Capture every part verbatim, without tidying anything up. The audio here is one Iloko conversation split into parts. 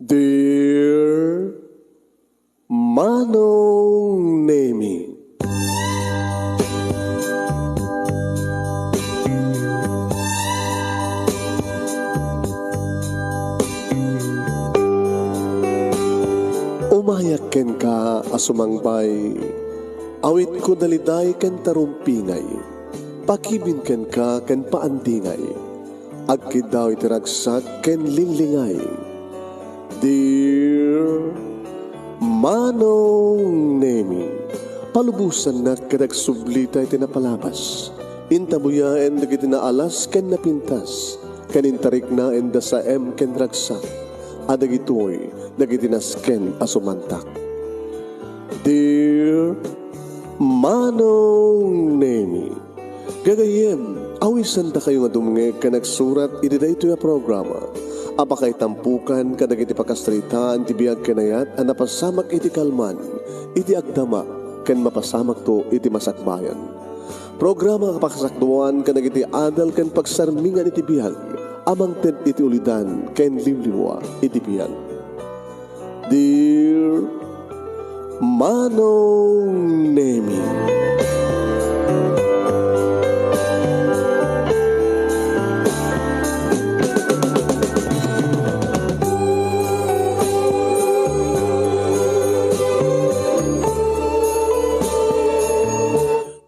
Dear Manong Nemi. Umayak kenka a sumangbay, awitko daliday ken tarumpingay, pakibin kenka ken paandingay, agkiddaw iti ragsak ken linglingay. Dear Manong Nemi, palubosannak ket agsublita iti napalabas. Intabuyaen dagiti naalas ken napintas, ken intariknaen da saem ken ragsak, a dagitoy dagiti nasken a sumantak. Dear Manong Nemi, gagayyem, awisandakayo nga dumngeg ken agsurat iti daytoy a programa a pakaitampokan kadagiti pakasaritaan ti biag ken ayat a napasamak iti kalman, iti agdama, ken mapasamakto iti masakbayan. Programa a pakasakduan kadagiti adal ken pagsarmingan iti biag a mangted iti ulidan ken liwliwa iti biag. Dear Manong Nemi.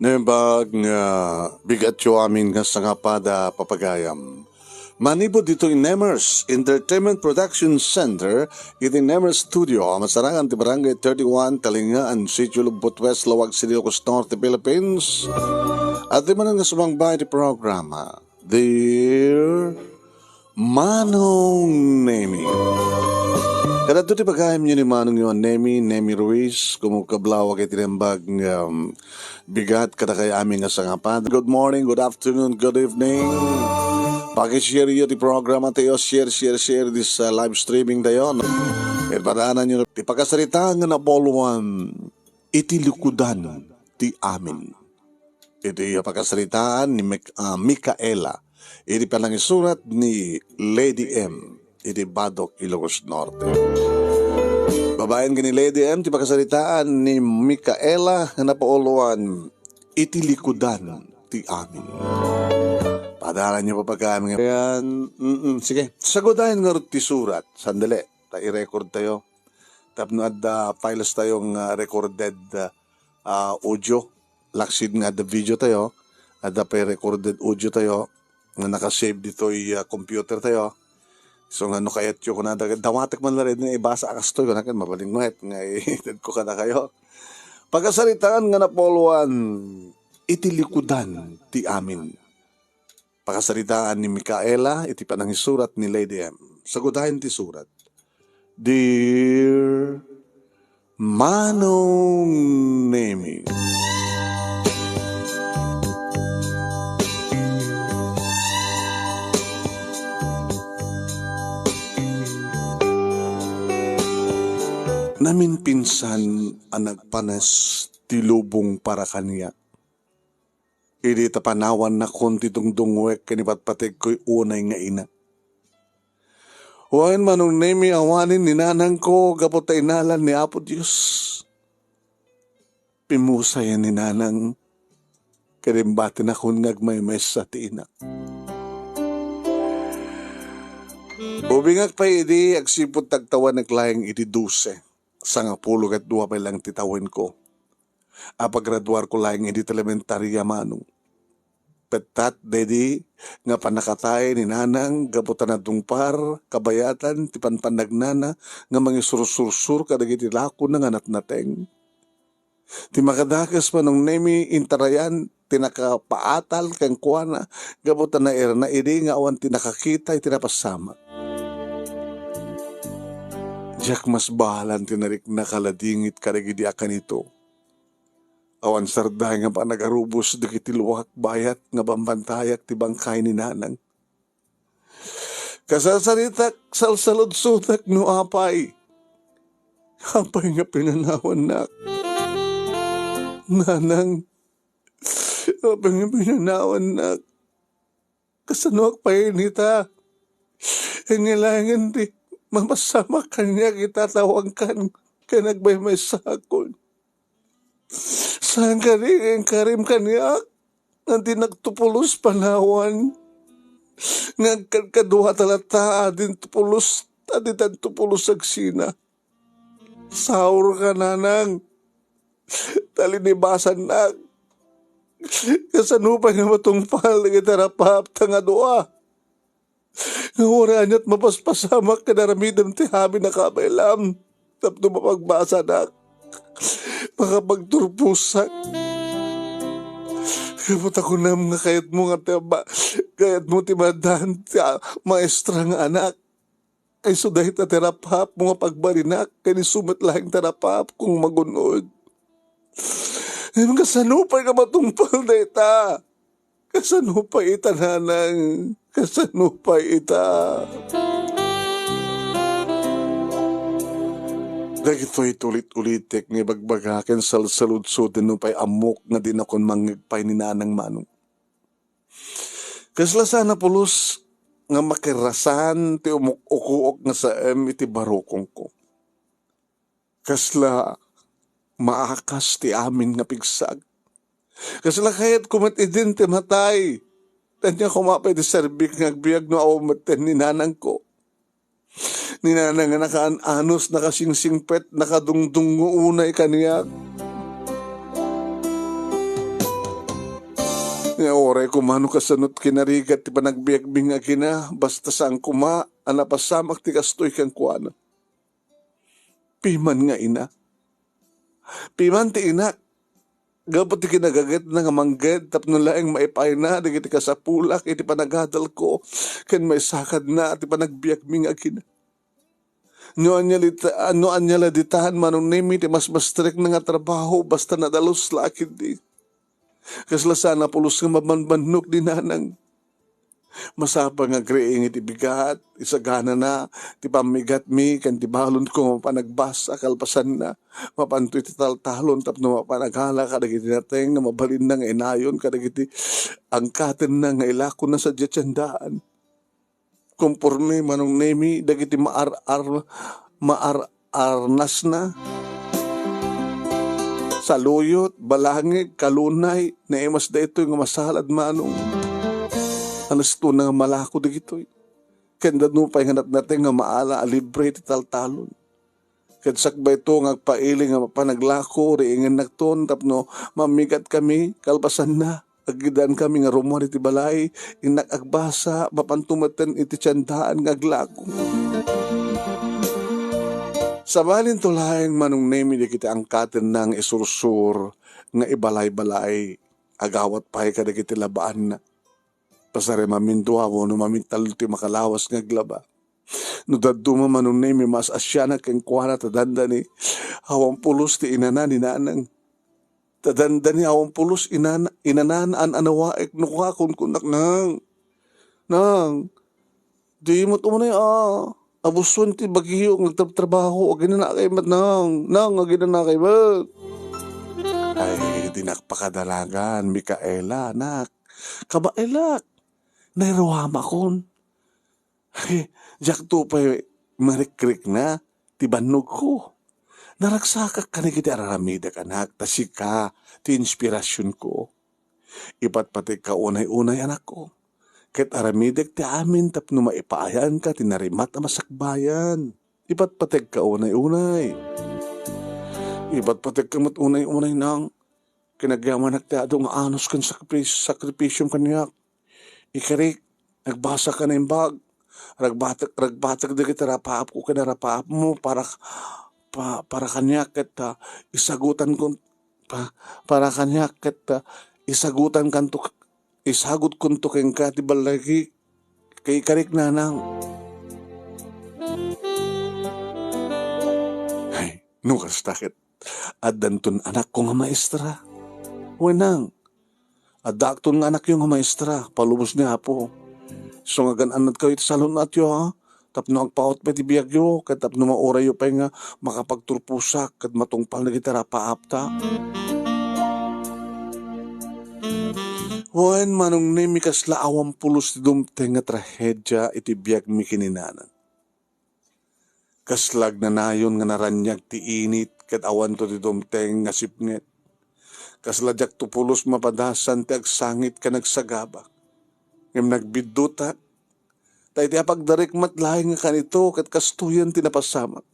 Naimbag nga bigatyo amin nga sangapada, papagayam. Manipud ditoy Nemers Entertainment Production Center, iti Nemers Studio, a masarangan ti Barangay thirty-one, Talingaan, Sitio Lombot West, Laoag City, Ilocos Norte, Philippines. Adda manen nga sumangbay ti programa, Dear Manong Nemi. Kadagitoy ti pagayamyo ni Manongyo a Nemi, Nemi Ruiz, kumukablaw iti naimbag nga, um, bigat kadakayo amin nga sangapada. Good morning, good afternoon, good evening. Pakishareo ti programa tayo, share, share, share this, uh, live streaming tayo, no? Ket padaananyo ti pakasaritaan nga napauluan, iti likudan ti amin. Iti pakasaritaan ni Mic-, ah, Micaela, iti panangisurat ni Lady M iti Badoc, Ilocos Norte. Babaen ken ni Lady M ti pakasaritaan ni Micaela nga napauluan, iti likudan ti amin. Padaananyo, papagayam, nga yan. Mm-mm. Sige, sagudayen ngarud ti surat. Sandali, ta i-record tayo. Tapno adda files tayo nga recorded, ah, audio. Laksid nga adda video tayo, adda pay recorded audio tayo nga nakasave ditoy, ah, computer tayo. So nga no kayatyo kunada, dawatek man la rin, ibasa a kastoy, kunak, mabalin met nga itedko kadakayo. Pakasaritaan nga napauluan, iti likudan ti amin. Pakasaritaan ni Micaela iti panangisurat ni Lady M. Sagudayen ti surat. Dear Manong Nemi. Naminpinsan a nagpanes ti lubong para kaniak. Idi ta panawannakon ti dungdungngoek ken ipatpategkoy unay nga ina. Wen, Manong Nemi, awanen ni nanangko gapu ta inalan ni Apo Dios. Pimusayen ni nanang ket imbatinakon nga agmaymaysa ti inak. Ubingak pay idi agsipud tagtawenek laeng iti dose, sangapulo ket dua pay laeng ti tawenko. Apagraduarko laeng iti elementaria, Manong. Pettat daydi nga pannakatay ni nanang gapu ta nadungpar kabayatan ti panpannagnana nga mangisursursur kadagiti lakona nga natnateng. Ti makadakes, Manong Nemi, intarayan ti nakapaatal kenkuana gapu ta nairna idi nga awan ti nakakita iti napasamak. Diak masbahalan ti nariknak a ladingit kadagidi a kanito. Awan sarday nga panagarubos dagiti luak bayat nga bambantayak ti bangkay ni nanang. Kasarsaritak, salsaludsodak no apay. Apay nga pinanawannak? Nanang, apay nga pinanawannak? Kasanoak pay nita? Ania laengen ti Mapasamak kaniak ita ta awankan ken agmaymaysakon. Saan kadi nga inkarim kaniak nga dinak tupulos panawan? Nga agkadkadua ta latta a din tupulos, a ditan tupulos agsina. Saurka, nanang, ta linibasannak. Kasano pay nga matungpal dagiti rapaapta nga dua? Nga uray aniat mapaspasamak ken aramidem ti hamin a kabaylam tapno mapagbasanak, makapagturposak. Gapu ta kunam nga kayatmo nga ti ma-, kayatmo ti madan ti, ah, maestra nga anak. Isu dayta ti rapaapmo nga pagbalinak, ken isu met laeng ti rapaapko nga magun-od. Ngem kasano pay nga matungpal dayta? Kasano pay ita, nanang? Kasano pay ita? Dagitoy ti ulit-ulitek nga ibagbaga ken salsaludsoden nupay ammok nga dinakon mangngeg pay ni Nanang Manong. Kasla saan a pulos nga makerrasan ti umuk-ukuok nga saem iti barukongko. Kasla maakas ti amin nga pigsag. Kasla kayatko met idin ti matay. Ania koma pay ti serbik nga agbiag no awan metten ni nanangko? Ni nanang nga nakaan-anos, nakasingsingpet, nakadungdungngo unay kaniak. Nga uray koma no kasano't kinarigat ti panagbiagmi nga agina, basta saan koma a napasamak ti kastoy kenkuana. Piman nga ina. Piman ti inak. Gapu ti kinagagetna nga mangged tapno laeng maipayna dagiti kasapulak iti panagadalko ken maisakadna ti panagbiagmi nga agina. No ania lita-, no ania la ditan, Manong Nemi, ti masmastrek na nga trabaho, basta nadalus la a ketdi. Kasla saan a pulos nga mabanbannok ni nanang. Masapul nga agriing iti bigat, isaganana ti pammigatmi ken ti balonko nga mapanagbasa kalpasanna. Mapanto iti taltalon tapno mapanagala kadagiti nateng nga mabalinna nga inayon kadagiti angkatenna nga ilakonna sadiay ti sandaan. Konporme, Manong Nemi, dagiti maar-ar-, maar-arnasna, saluyot, balangig, kalunay, naimas daytoy nga masalad, Manong. Anastona nga malako dagitoy. Ken da nupay nga natnateng nga maala a libre ti taltalon. Ket sakbayto nga agpaili nga mapanaglako, riingennakton tapno mammigatkami. Kalpasanna, agidaankami nga rummuar iti balay, innak agbasa, mapanto metten iti sandaan nga aglako. Sabalinto laeng, Manong Nemi, dagiti angkatenna nga isursur nga ibalay-balay, agawat pay kadagiti labaanna. Pasar a mamindua wenno mamintallo ti makalawas nga aglaba. No dadduma, Manong Nemi, maas-asianak kenkuana ta dandani awan pulos ti inana ni nanang. Ta dandani awan pulos inana, inanana, an-anawaek no kua kunkunak, "Nang, nang, di met unay a, abuson ti bagyo nga agtrabtrabaho, aginanakay met, nang, nang, aginanakay met." Ay, dinak pakadalagan, Micaela, anak. Kabaelak, nairuamakon. Diakto pay marikrikna ti bannogko. Naragsakak kadagiti ar-aramidek, anak, ta sika ti inspirasionko. Ipatpategka unay-unay, anakko, ket aramidek ti amin tapno maipaayanka ti narimat a masakbayan. Ipatpategka unay-unay. Ipatpategka met unay-unay, nang. Kinagyamanak ti adu nga anus ken sakri-, sakripisiom kaniak. Ikarik, nagbasaka naimbag. Ragbatek, ragbatek dagiti rapaapko ken rapaapmo para, pa-, para kaniak ket, ah, isagutanko, pa-, para kaniak ket, ah, isagutankanto, isagutkonto kenka ti balligi. Kay ikarik, nanang. Ay, no kasta ket addanton anakko nga maestra. Wenang, addaakton nga anakyo nga maestra, palubos ni Apo. Isu nga agan-annadkayo iti salun-atyo, ha? Tapno agpaut pay ti biagyo, ket tapno maurayyo pay nga makapagturposak, ket matungpal dagiti rapaapta. Wen, Manong Nemi, kasla awan pulos ti dumteng nga trahedia iti biagmi ken ni nanang. Kasla agnanayon nga naraniag ti init ket awanto ti dumteng nga sipnget. Kasla diakto pulos mapadasan ti agsangit ken agsagaba. Ngem nagbiddutak, ta iti apagdarek met laeng nga kanito ket kastoyen ti napasamak.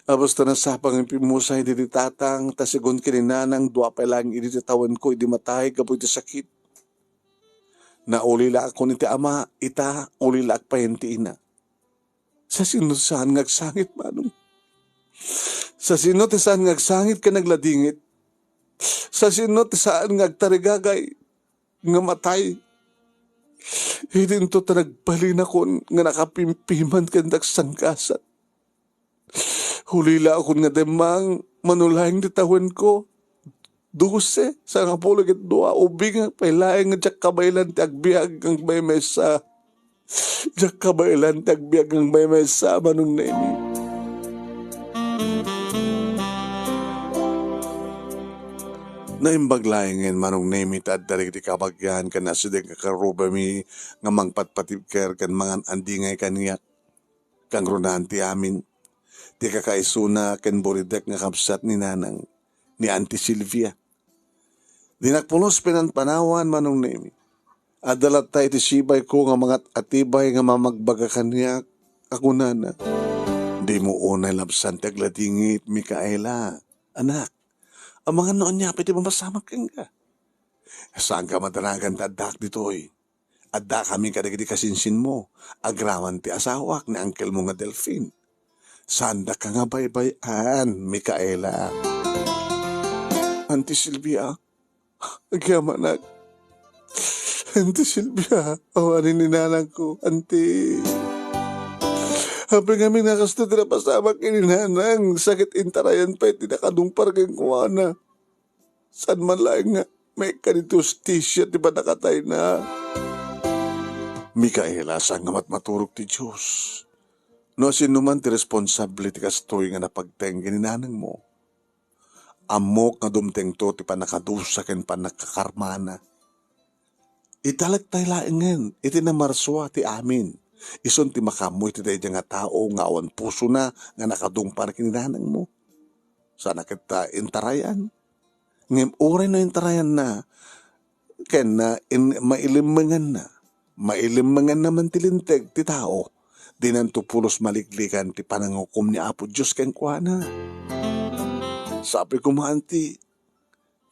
Apos ta nasapa nga impimmusay diti tatang, ta segun ken ni nanang, dua pay laeng idi ti tawenko idi matay gapu iti sakit. Naulilakon iti ama, ita, ulilaak pay ti ina. Sasino ti saan nga agsangit, manong? Sasino ti saan nga agsangit ken agladingit? Sasino ti saan nga agtarigagay nga matay? Idinto ta nagbalinakon nga nakapimpiman ken dagsangkasan. Ulilakon nga demmang, mano laeng ti tawenko. Dose, sangapulo ket dua, ubing pay laeng nga diak kabaelan ti agbiag nga agmaymaysa. Diak kabaelan ti agbiag nga agmaymaysa, Manong Nemi. Naimbag laengen, Manong Nemi, ta adda dagiti kabagian ken asideg nga karrubami nga mangpatpatibker ken mangan-andingay kaniak. Kangrunaan ti amin, ti kakaisuna ken buridek nga kabsat ni Nanang, ni Auntie Silvia. Dinak pulos pinanpanawan, Manong Nemi. Adda latta iti sibayko nga mangat-atibay nga mamagbaga kaniak a kunana, "Dimo unay labsan ti agladingit, Micaela, anak. Amangan no ania pay ti mapasamak kenka. Saanka madanagan ta addaak ditoy. Addakami kadagiti kasinsinmo, agraman ti asawak ni angkelmo nga Delfin. Saandaka nga baybay-an, Micaela." "Auntie Silvia, agyamanak. Auntie Silvia, awanen ni nanangko, Auntie. Apay ngamin nga kastoy ti napasamak ken ni nanang, sa ket intarayan pay ti nakadungpar kenkuana. Saan man laeng nga maikkan iti hustisia ti pannakatayna." "Micaela, saan nga matmaturog ti Dios. No asinoman ti responsable ti kastoy nga napagteng ken ni nanangmo, ammok nga dumtengto ti pannakadusa ken pannakakarmana. Italek tay laengen iti namarsua ti amin. Isun ti makaammo iti daydiay nga tao nga awan pusona nga nakadungpar ken ni nanangmo. Saanna ketta intarayan. Ngem uray no intarayanna, ken na in-, mailimmenganna, mailimmenganna man ti linteg ti tao, dinanto pulos maliklikan ti panangukom ni Apo Dios kenkuana. Sapay koma, Auntie,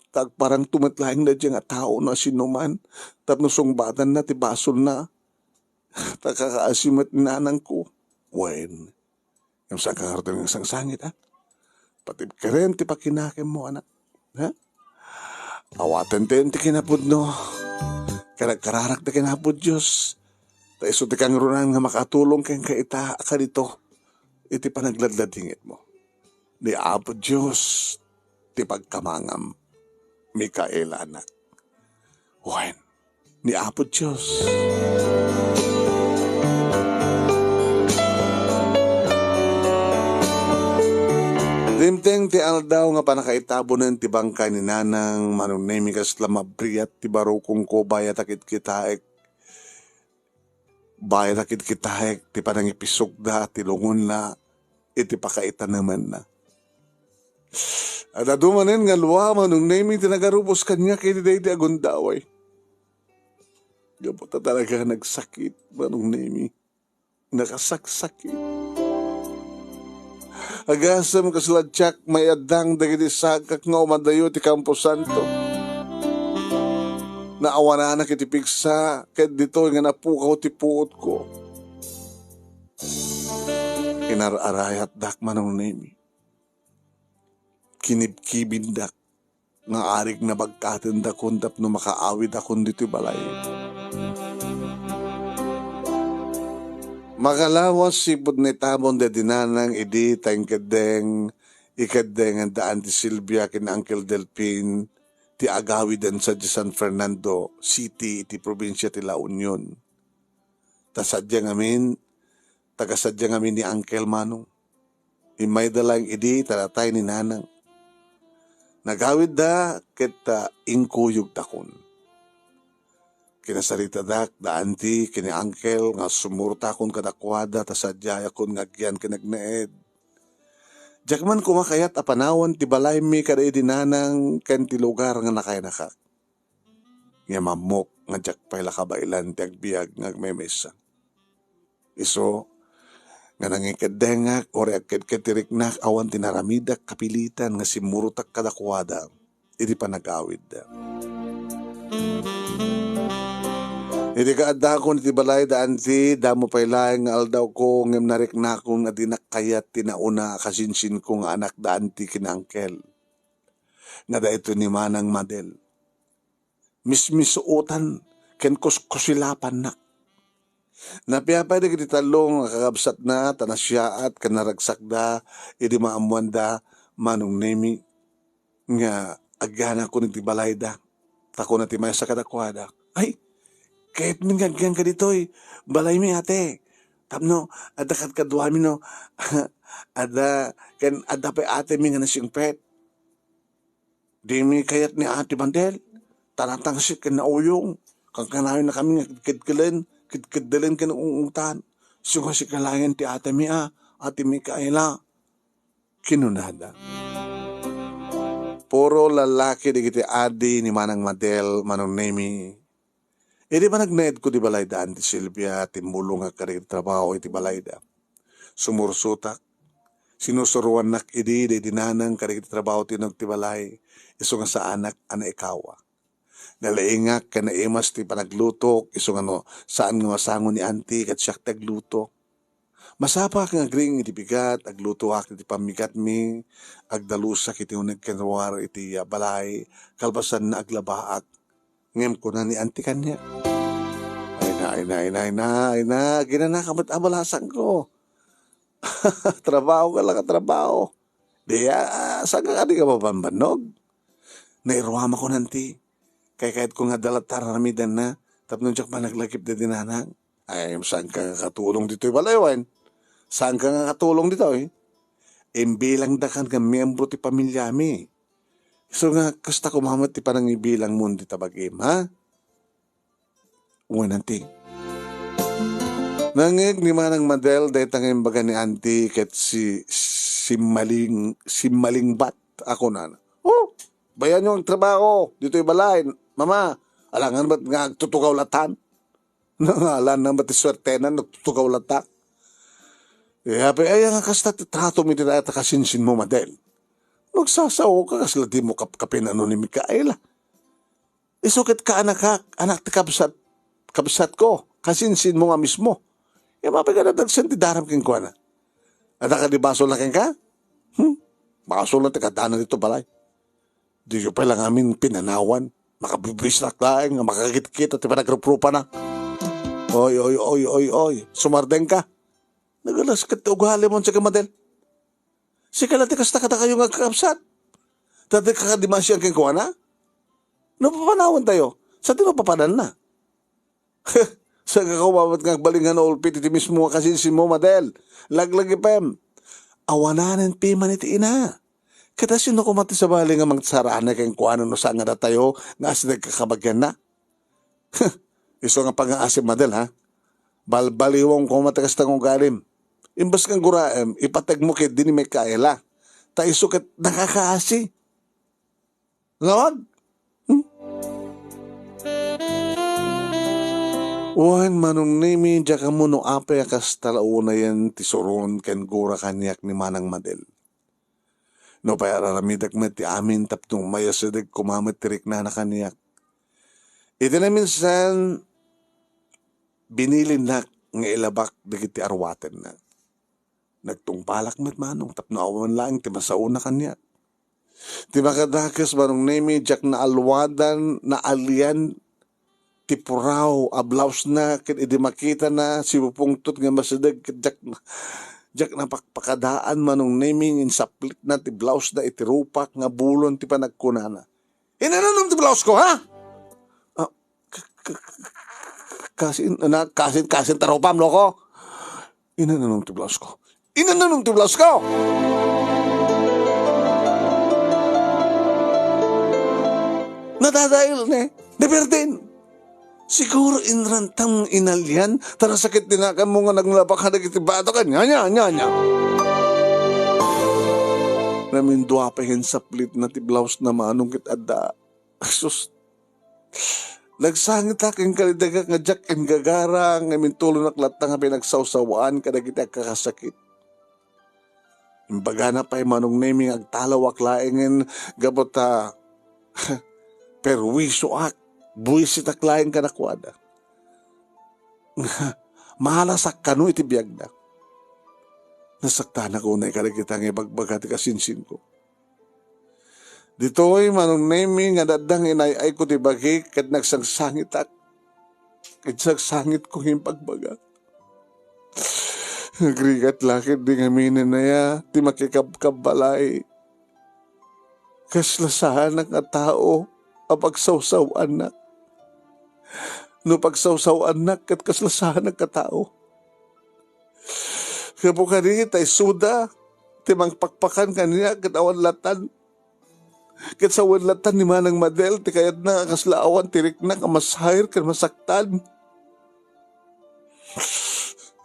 ta agparangto met laeng daydiay nga tao no asinoman tapno sungbatanna ti basolna, ta kakaasi met ni nanangko." Wen, ngem saanka ngarud nga agsangsangit, a? Patibkeren ti pakinakemmo, anak. Ha? Awaten ti kinapudno. Karagkararak ti ken Apo Dios. Ta isu ti kangrunaan nga makatulong kenka ita a kadito iti panagladladingitmo. Ni Apo Dios ti pagkamangam, Micaela, anak. Wen, ni Apo Dios. Dimteng ti aldaw nga pannakaitabonen ti bangkay ni Nanang, Manong Nemi, kasla mabriat ti barukongko, bayat a kitkitaek. Bayat a kitkitaek ti panangipisukda ti lungonna iti pakaitanemanna. Adda adu manen nga lua, Manong Nemi, ti nagarubos kaniak iti daydi a gundaway. Gapu ta talaga nagsakit, Manong Nemi. Nakasaksakit. Agasem kasla diak maiaddang dagiti sagkak nga umadayo ti kamposanto. Naawananak iti pigsa, ket ditoy nga napukaw ti puotko. Inar-arayatdak, Manong Nemi. Kinibkibindak nga arik nabagkatendakon tapno makaawidakon ditoy balay. Makalawas sipud naitabon daydi Nanang idi ta inkeddeng, ikeddenganda Auntie Silvia ken Uncle Delfin ti agawiden sadiay San Fernando City iti probinsia ti La Union. Ta sadiay ngamin, taga sadiay ngamin ni Uncle Manong. Immayda laeng idi ta natay ni Nanang. Nagawidda ket, ah, inkuyogdakon. Kinasaritadak da anti ken ni uncle nga sumurotakon kadakuada ta sadiayakon nga agyan ken agnaed. Diak man koma kayat a panawan ti balaymi kada idi nanang ken ti lugar nga nakainakak. Ngem ammok nga diak pay la kabaelan ti agbiag nga agmaymaysa. Isu nga nangikeddengak, uray agkedked ti riknak awan ti naramidak, kapilitan nga simmurotak kadakuada idi panag-awidda. Idi kaaddakon iti balay da anti, damo pay laeng nga aldawko, ngem nariknakon nga dinak kayat ti nauna a kasinsinko nga anak da anti ken uncle, nga daytoy ni Manang Madel. Mismisuotan ken kuskusilapannak. Napiapay dagiti tallo nga kakabsatna ta nasiaat ken naragsakda idi maammoanda Manong Nemi nga agyanakon iti balayda. Ta kuna ti maysa kadakuada, "Ay, kayatmi nga agyanka ditoy balaymi, ate. Tapno adda kadkaduami no adda ken adda pay atemi nga nasingpet." Dimi kayat ni Ate Mandel, ta natangsit ken nauyong, kankanayonnakami nga kedkedkelen, kedkeddelen ken ung-ungtan. Isu nga sika laengen ti atemi a, Ate Micaela, kinunada. Puro lalaki dagiti adi ni Manang Madel, Manong Nemi. Idi panagnaedko ti balay da Auntie Silvia, timmulongak kadagiti trabaho iti balayda. Sumursutak. Sinusuroannak idi daydi nanang kadagiti trabaho ti innog ti balay, isu nga saanak a naikawa. Nalaingak ken naimas ti panaglutok, isu nga no saan nga masango ni Auntie ket siak ti agluto. Masapak nga agring iti bigat, aglutoak iti pammigatmi, agdalusak iti uneg ken ruar iti, ah, balay, kalpasanna aglabaak. Ngem kuna ni Auntie kaniak, "Ay na, ay na, ay na, ay na, ay na, aginanaka met a balasangko. Trabaho ka lang a trabaho. Di, ah, saan ka kadi nga mabambannog?" Nairuamakon, Auntie. Kaykayatko nga adda latta a aramidenna tapno diak managlagip daydi nanang. Ay, saan ka nga katulong ditoy balay wen? Saan ka nga katulong ditoy? Imbilangdaka nga miyembro ti pamiliami. Isu nga, kasta koma met ti panangibilangmo dita bagim, ha? Wen, Auntie. Nangngeg ni Manang Madel dayta nga imbaga ni Auntie ket si-, simmaling-, simmalingbat a kunana, "Oh, bayaanyo nga agtrabaho ditoy balay, Mama. Alangan met nga agtutugaw latan." Nangalanna met ti suertena, nagtutugaw latta. Eh, apay aya nga kasta ti tratom iti dayta kasinsinmo, Madel? Nagsasaoka kasla dimo kapkapinano ni Micaela. Isu ket kaanakak, anak ti kabsat, kabsatko, kasinsinmo nga mismo. Ngem apay nga nadagsen ti daram kenkuana? Adda kadi basolna kenka? Hmm? Basolna ti kaadana ditoy balay. Diyo pay la ngamin pinanawan. Makabubuis laeng nga makakitkitak ti panagruprupana. Oy, oy, oy, oy, oy. Sumardengka. Nagalasket ti ugalim, Auntie Madel. Sika la ti kasta kadakayo nga agkakabsat. Ta dika kadi maasian kenkuana? No papanawentayo, sa ti mapapananna. Saan ka koma met nga agbalin nga naulpit iti mismo nga kasinsinmo, Madel? Laglagipem. Awananen piman iti ina. Ket asino koma ti sabali nga mangsarana kenkuana no saan nga datayo nga asideg kakabagianna? Isu nga pangngaasim, Madel, ha? Balbaliwem koma ti kasta nga ugalim. Imbes nga agguraem, ipategmo ketdi ni Micaela. Ta isu ket nakakaasi. Lawag? Hmm? Wen, Manong Nemi, diak ammo no apay a kasta la unayen ti suron ken gura kaniak ni Manang Madel. Nupay ar-aramidak met ti amin tapno mayasideg koma met ti riknana kaniak. Iti naminsan, binilinnak nga ilabak dagiti arwatenna. Nagtungpalak met, Manong, tapno awan laeng ti masaona kaniak. Ti makadakes, Manong Nemi, diak naalwadan, naalian ti puraw a blouse-na, ket idi makitana, sipupungtot nga masideg, ket diak, diak napakpakadaan, Manong Nemi, nga insaplitna ti blouse-na iti rupak nga bulon ti panagkunana. Inananum ti blouse-ko, ha? Ah, k-, k-, k-, kasin, na, kasin, kasin ta rupam, loko? Inananum ti blouse-ko? Inananum ti blouse-ko? Nadadael ne, ni Bertin. Siguro inrantam inalian, ta nasakit ti nakanmo nga naglaba kadagiti bato ken ania, ania, ania. Namindua pay hinsaplit na ti blouse na Manong ket adda. Asus. Nagsangit a ken kalidagak nga diak inggagara, nga mintulonak latta nga pinagsawsawaan kadagiti agkakasakit. Imbagana pay Manong Nemi nga agtalawak laengen gapu ta perwisoak, buisitak laeng kadakuada. Maalasak kano iti biagda. Nasaktanak unay kadagita nga ibagbaga ti kasinsinko. Ditoy, Manong Nemi, nga adda nga inay-ayko ti bagik ket nagsangsangitak. Ket sangsangitko nga imbagbaga. Agrigat la ketdi ngamin a naya ti makikabkabbalay. Kasla saanak nga tao a pagsawsawaannak. No pagsawsawaannak ket kasla saanak nga tao. Gapu kadi ta isuda ti mangpakpakan kaniak ket awan latan. Ket sawen latan ni Manang Madel ti kayatna a kasla awan ti riknak a masair ken masaktan.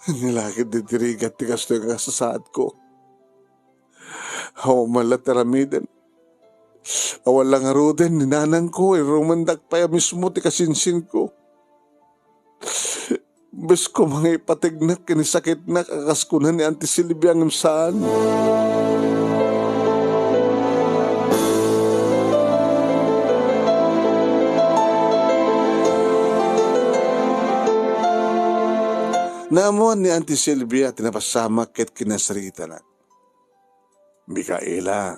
Ania la ketdi ti rigat ti kastoy nga kasasaadko. Awan man la ti aramiden. Awan la ngaruden ni nanangko, irumendak pay a mismo ti kasinsinko. Imbes koma nga ipategnak ken isakitnak a kas kuna ni Auntie Silvia ngem saan. Naammuan ni Auntie Silvia ti napasamak ket kinasaritanak. Micaela,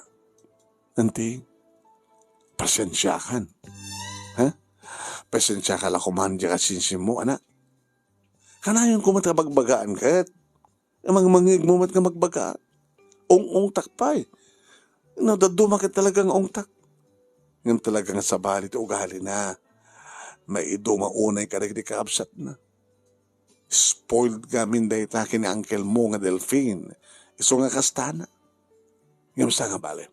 Auntie, pasensiakan. Ha? Pasensiaka la koman diay kasinsinmo, anak. Kanayon ko met nga bagbagaan ket. Mangmangngegmo met nga magbaga. Ung-ungtak pay. No, dadduma ket talaga nga ungtak. Ngem talaga nga sabali ti ugalina. Maiduma unay kadagiti kakabsatna. Spoiled ngamin dayta ken ni uncle-mo nga Delfin. Isu nga kastana. Ngem saan nga bale?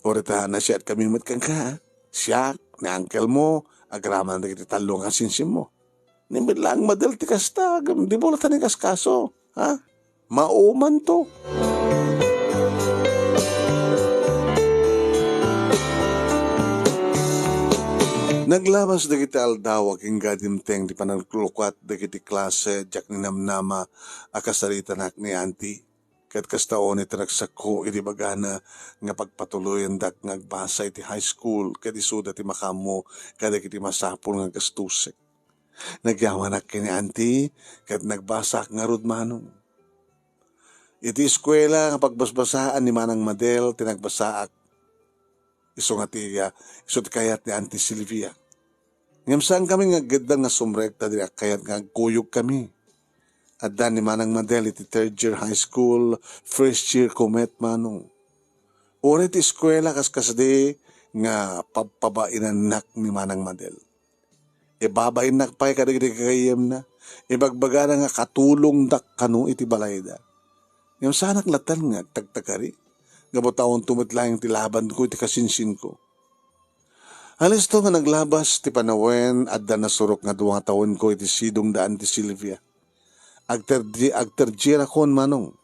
Uray ta nasiatkami met kenka, a. Siak, ni uncle-mo, agraman dagiti tallo nga kasinsinmo. Ni met laeng Madel ti kasta, agam, dimo la ta inkaskaso, ha? Maumanto. Naglabas dagiti aldaw a king-, dimteng ti panaglukat dagiti klase, diak ninamnama a kasaritanak ni Auntie. Ket kasta unay ti nagsakko idi ibagana nga pagpatuloyendak nga agbasa iti high school ket isuda ti makaammo kadagiti masapul nga gastosek. Nagyamanak ken ni Auntie ket nagbasaak ngarud, Manong. Iti eskuela nga pagbasbasaan ni Manang Madel ti nagbasaak. Isu nga ti, ah, isu ti kayat ni Auntie Silvia. Ngem saankami nga aggeddeng nga sumrekta dagiti kayat nga agkuyogkami. Adda ni Manang Madel iti third year high school, first year ko met, Manong. Uray ti eskuela kaskasdi nga pabpabainannak ni Manang Madel. Ibabainnak pay kadagiti gagayyemna. Ibagbagana nga katulongdak kano iti balayda. Ngem saanak latta nga agtagtagari. Gapu ta awanto met laeng ti labanko iti kasinsinko. Alisto nga naglabas ti panawen, adda nasurok nga dua nga tawenko iti sidong da Auntie Silvia. Agterdi-, agterdirakon, Manong.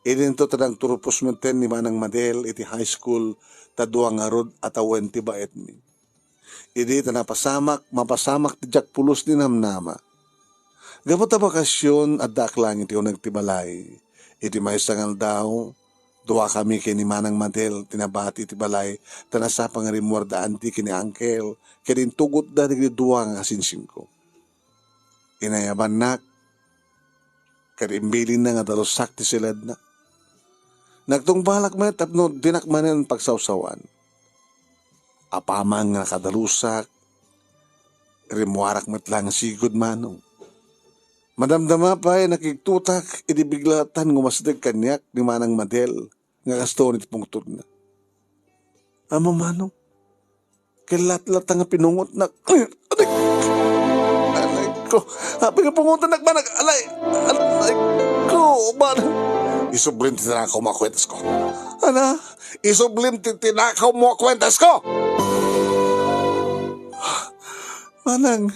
Idinto ta nagturpos metten ni Manang Madel iti high school ta dua ngarud a tawen ti baetmi. Idi ta napasamak, mapasamak ti diak pulos ninamnama. Gapu ta bakasion, addaak laeng iti uneg ti balay. Iti maysa nga aldaw, duakami ken ni Manang Madel ti nabati iti balay ta nasapa nga rimmuar da Auntie ken ni Uncle ket intugotda dagiti dua nga kasinsinko. Inayabannak ket imbilinna nga dalusak ti siledna. Nagtungpalak met tapno dinak manen pagsawsawan. Apaman nga nakadalusak, rimmuarak met laeng sigud, Manong. Madamdama pay nakigtotak idi bigla tan ngumasdeg kaniak ni Manang Madel nga kastoy ti pungtodna. Ammom, Manong, kellat latta nga pinungotnak. Adik! Adik ko! Apay nga pungotnak, Manang? Alay! Alay ko, Manang! Isublim ti tinakawmo a kuentasko. Ana? Isublim ti tinakawmo a kuentasko! Manang,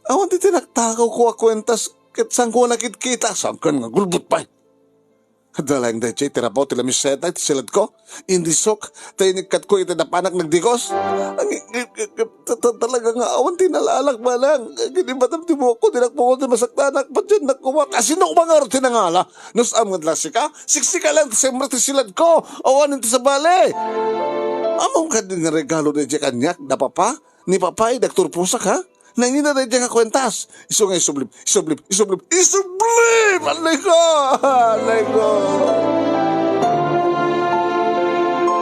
Awan ti tinaktakawko a kuentas ket saanko a nakitkita. Saankan nga gulbot pay. Adda laeng daydiay ti rabaw ti lamiseta iti siledko. Indisok, ta inikkatko iti napanak nagdigos. Ang, ta-, ta-, talaga nga awan ti nalaalak, manang. Kinibatam ti buokko, dinak pungol ti masaktanak, patiennak koma. Kasino koma ngarud ti nangala? No saan nga sika, siksika lang ti semra ti siledko. Awan ti sabali. Ammom kadi nga regalo daydiay kaniak, da papa? Ni papa, ay, Doktor Pusak, ha? Nangina daydiay nga kuentas. Isu nga isublib, isublib, isublib, isublib! Alay ko! Alay ko!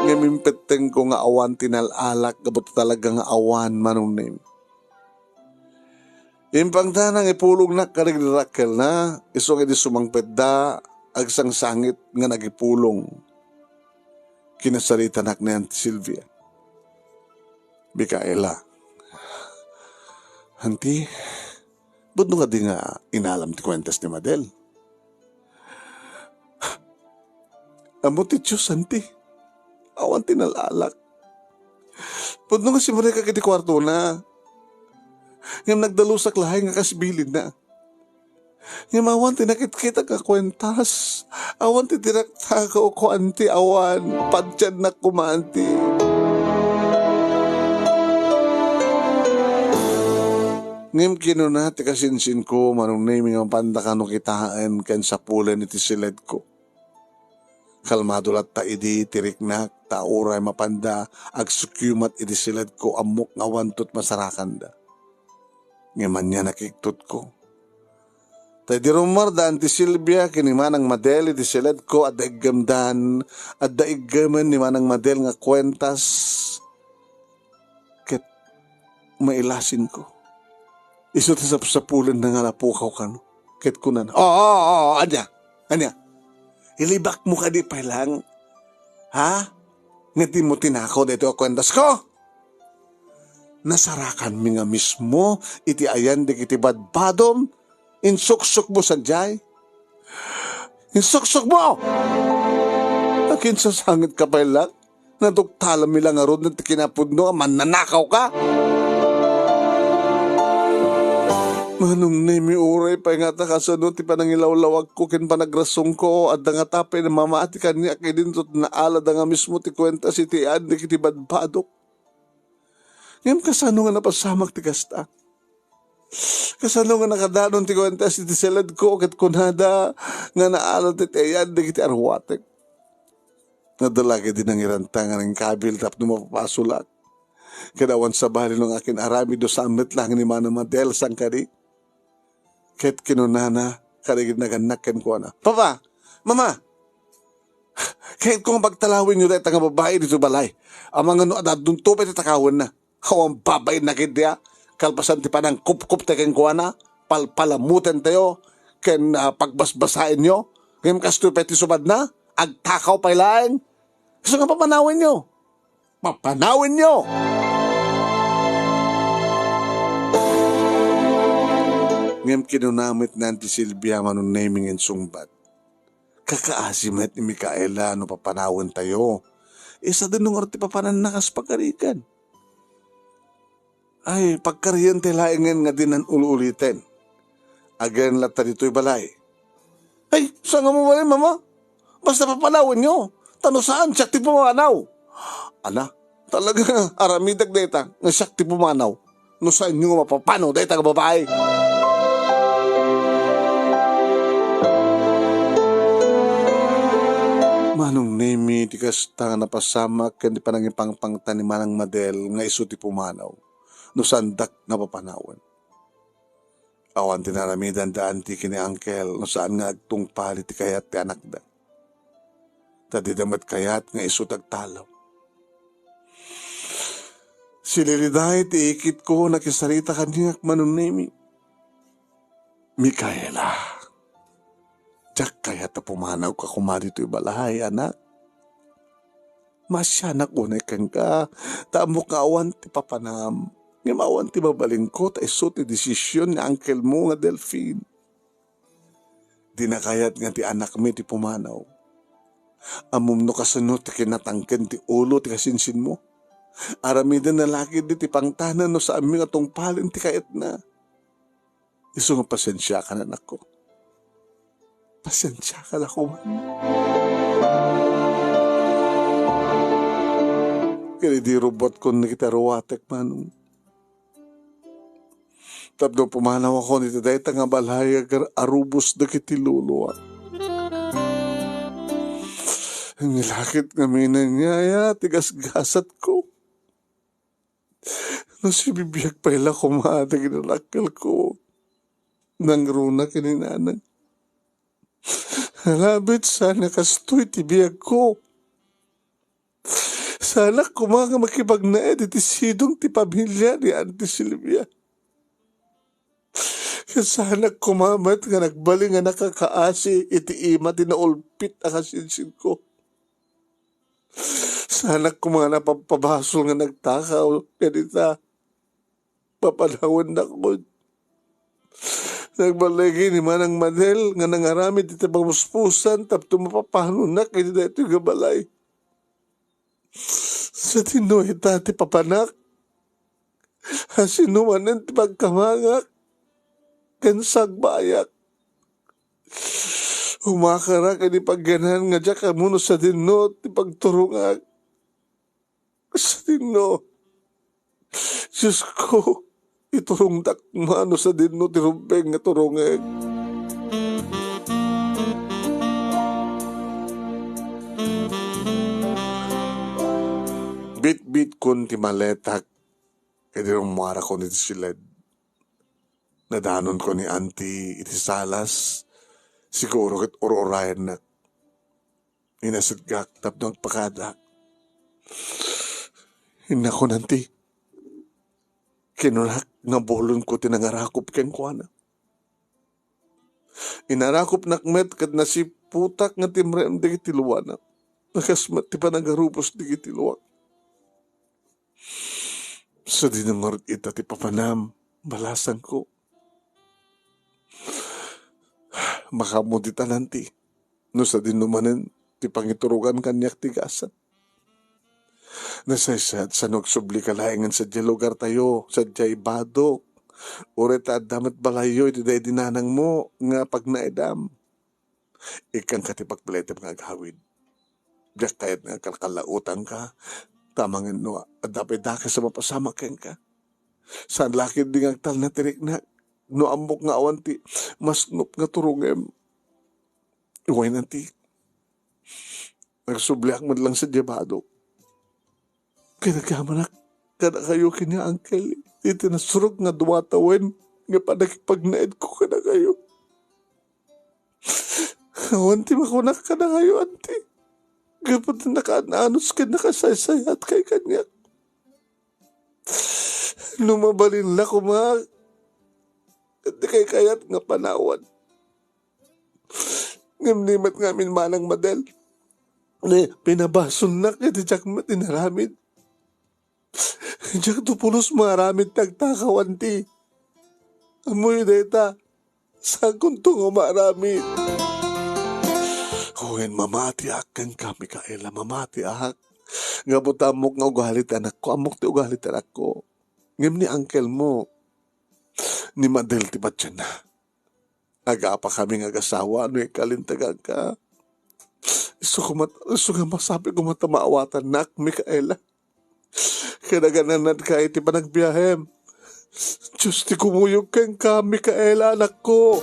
Ngem impettengko nga awan ti nalaalak, gapu ta talaga nga awan, Manong Nemi. Impangtana nga ipulongnak kadagiti dakkelna, isu nga idi sumangpetda, agsangsangit nga nagipulong. Kinasaritanak ni Auntie Sylvia. Micaela. Auntie, pudno kadi nga inalam ti kuentas ni Madel? Ammo ti Diyos, Auntie. Awan ti nalaalak. Pudno nga simrekak iti kuartona. Ngem nagdalusak laeng nga kas bilinna. Ngem awan ti nakitkitak a kuentas. Awan ti tinaktakawko, Auntie, awan. Patiennak koma, Auntie. Ngem kinuna ti kasinsinko, Manong Nemi, nga mapanda kano kitaen ken sapulen iti siledko. Kalmado latta idi ti riknak, ta uray mapanda agsukiumat iti siledko, ammok nga awanto ti masarakanda. Ngem ania nakiktutko? Ta idi rummuarda Auntie Sylvia ken ni Manang Madel iti siledko, adda iggemdan, adda iggemen ni Manang Madel nga kuentas ket mailasinko. Isu ti sapsapulenna nga napukaw kano. Ket kunana, "Oo, oo, oo, ania? Ania? Ilibakmo kadi pay laeng, ha? Nga dimo tinakaw daytoy a kuentasko? Nasarakanmi nga mismo iti ayan dagiti badbadom, insuksokmo sadiay. Insuksokmo! Akinsasangitka pay laeng? Naduktalanmi la ngarud ti kinapudno a mannanakaw ka?" Manong Nemi, uray pay ngata kasano ti panangilawlawagko ken panagrasongko, adda ngata pay namamati kaniak idinto ta naalada nga mismo ti kuentas iti ayan dagiti badbadok. Ngem kasano nga napasamak ti kasta? Kasano nga nakadanon ti kuentas iti siledko ket kunada nga naalada ti ayan dagiti arwatek? Adda la ketdi nangiranta nga nangkabil tapno mapapasolak. Ket awan sabali no nga akin-aramid no saan met laeng ni Manang Madel saan kadi. Ket kinunana kadagiti nagannak kenkuana, "Papa, Mama, kayatko nga pagtalawenyo dayta nga babai ditoy balay. Amangan no adda adunto pay ti takawenna. Awan babainna ketdi a, kalpasan ti panangkupkoptayo kenkuana, palpalamutentayo, ken, ah, pagbasbasaenyo. Ngem kastoy pay ti sumadna, agtakaw pay laeng. Isu nga papanawenyo. Papanawenyo!" Ngem kinuna met ni Auntie Sylvia, Manong Nemi, nga insungbat, "Kakaasi met ni Micaela no papanawentayo. Isu dayta ngarud ti papananna kas pagarigan. Ay, pagkariyentayo laengen nga dinan ul-uliten. Agen latta ditoy balay." "Ay, saan nga mabalin, Mama? Basta papanawenyo. Ta no saan, siak ti pumanaw." "Ala, talaga nga aramidak dayta nga siak ti pumanaw. No saanyo nga mapapanaw dayta nga babai." Manong Nemi, ti kasta nga napasamak ken ti panangipangpangta ni Manang Madel nga isu ti pumanaw, no saandak nga papanawen. Awan ti naramidanda Auntie ken ni Uncle no saan nga agtungpal iti kayat ti anakda. Ta dida met kayat nga isu ti agtalaw. Sililiday ti ikitko, nakisarita kaniak, Manong Nemi. "Micaela, diak kayat a pumanawka koma ditoy balay, anak. Maasianak unay kenka, ta ammok nga awan ti papanam. Ngem awan ti mabalinko, ta isu ti desisyon ni uncle mo nga Delfin. Dina kayat nga ti anakmi ti pumanaw. Ammom no kasano ti kinatangken ti ulo ti kasinsinmo. Aramiden na la ketdi ti pangtanen no saanmi nga tungpalen ti kayatna. Isu nga pasensiakan, anakko. Pasensiakan a koman. Ket idi rubuatkon dagiti aruatek, manong, tapno pumanawakon iti dayta nga balay nga agar-, arubos dagiti loloak. Ania la ket ngamin ania ti gasgasatko. No sibibiag pay la koma dagiti dakkelko, nangruna ken ni nanang. Alabit, saan a kastoy ti biagko. Saanak koma nga makipagnaed iti sidong ti pamilia ni Auntie Silvia. Ket saanak koma met nga nagbalin nga nakakaasi iti ima ti naulpit a kasinsinko. Saanak koma nga napapabasol nga nagtakaw ken ita, papanawennakon. Nagbaligi ni Manang Madel nga nangaramid iti pamuspusan tapno mapapanonak iti daytoy nga balay. Sadino ita ti papanak? Asino manen ti pagkamangak ken sagbayak? Umakarak iti pagyanan nga diak ammo no sadino ti pagturongak. Sadino? Diosko, iturongdak koma no sadino ti rumbeng nga turongek. Bitbitkon ti maletak idi rummuarakon iti siled. Nadanonkon ni Auntie iti salas, siguro ket ur-urayennak. Inasitgak tapno agpakada. Innakon, Auntie. Kinunak nga bulonko ti nangarakop kenkuana. Inarakopnak met ket nasiputak nga timrem dagiti luana. Nakas met ti panagarubos dagiti luak. Sadino ngarud ita ti papanam, balasangko. Makaammo ditan, Auntie, no sadino manen ti pangiturogan kaniak ti gasat. Nasaysayat sano agsublika laengen sadiay lugartayo, sadiay badok. Uray ta adda met balayyo iti daydi nanangmo nga pagnaedam. Ikkanka ti pagpilitem nga agawid. Diak kayat nga agkalkalaotanka, ta amangan no adda pay dakes a mapasamak kenka. Saan la ketdi nga agtalna ti riknak no ammok nga awan ti masnop nga turongem. Wen, Auntie, agsubliak met lang sadiay badok. Kinagamanak kadakayo ken ni Uncle iti nasurok nga dua tawen nga panakipagnaedko kadakayo. Awan ti makunak kadakayo, Auntie, gapu ta nakaan-anos ken nakasaysayaatkay kaniak. No mabalin la koma, dikay kayat nga panawan. Ngem ni met ngamin, Manang Madel, ni pinabasolnak iti diak met inaramid. Diakto pulos maaramid ti agtakaw, Auntie. Ammoyo dayta, saankonto nga maaramid. Wen, mamatiak kenka, Micaela, mamatiak. Gapu ta ammok nga ugali ti anakko, ammok ti ugali ti anakko. Ngem ni uncle mo, ni Madel ti patienna. Agapakami nga agasawa no ikalinteganka. Isu koma, isu nga masapul koma ta maawatannak, Micaela. Kinagananadka iti panagbiahem. Dios ti kumuyog kenka, Micaela, anakko.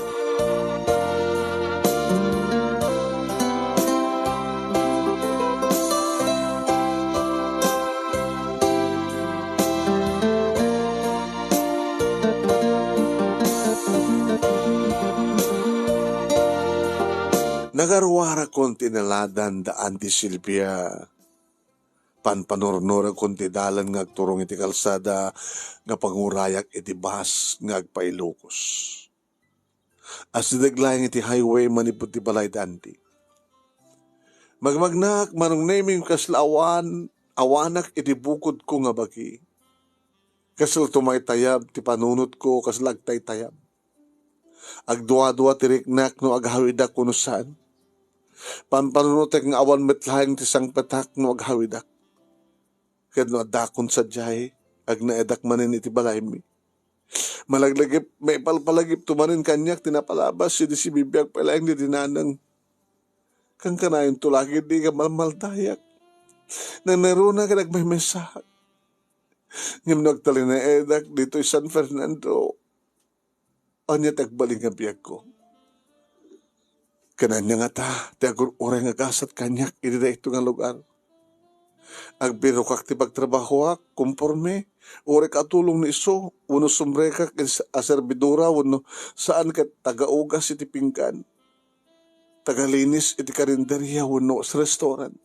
Nagaruarakon ti inaladan da Auntie Silvia. Panpanurnurekon ti dalan nga agturong iti kalsada nga pangurayak iti bus nga agpa-Ilocos. Asideg laeng iti highway manipud ti balay da Auntie. Magmagnaak, Manong Neming, kasla awan, awanak iti bukodko nga bagi. Kasla tumaytayab ti panunotko, kasla agtaytayab. Agduadua ti riknak no agawidak wenno saan. Panpanunotek nga awan met laeng ti sangpetak no agawidak. Ket no addakon sadiay, agnaedak manen iti balaymi. Malaglagip, maipalpalagipto manen kaniak ti napalabas idi sibibiag pay laeng didi nanang. Kankanayonto la ketdi nga malmaldayak. Nangnaruna ket agmaymaysaak. Ngem no agtalinaedak ditoy San Fernando, ania ti agbalin nga biagko? Ken ania ngata ti agur-uray nga gasat kaniak iti daytoy nga lugar? Agbirokak ti pagtrabahoak, konforme, uray katulong ni isu, wenno sumrekak iti s-, a serbidora, wenno saan ket tagaugas iti pinggan, tagalinis iti karinderia, wenno sa restaurant.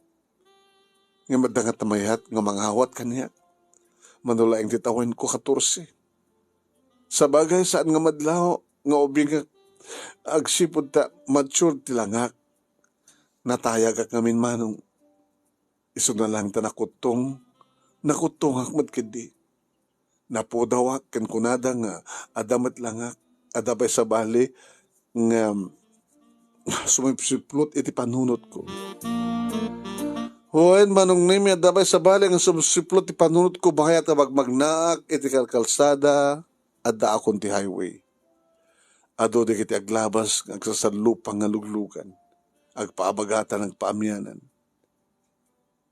Ngem adda ngata mayat nga mangawat kaniak. Mano laeng ti tawenko, katorse. Sabagay, saan nga madlaw nga ubingak agsipud ta mature ti langak. Natayagak ngamin, manong. Isuna laeng ta nakuttong, nakuttongak met ketdi. Napudawak ken kunada nga adda met langak, adda pay sabali nga sumipsiplot iti panunotko. Wen, Manong Nemi, adda pay sabali nga sumipsiplot ti panunotko, bayat a magmagnaak iti kalkalsada, addaakon ti highway. Adu dagiti aglabas nga agsasalupang nga luglugan, agpaabagatan, agpaamianan.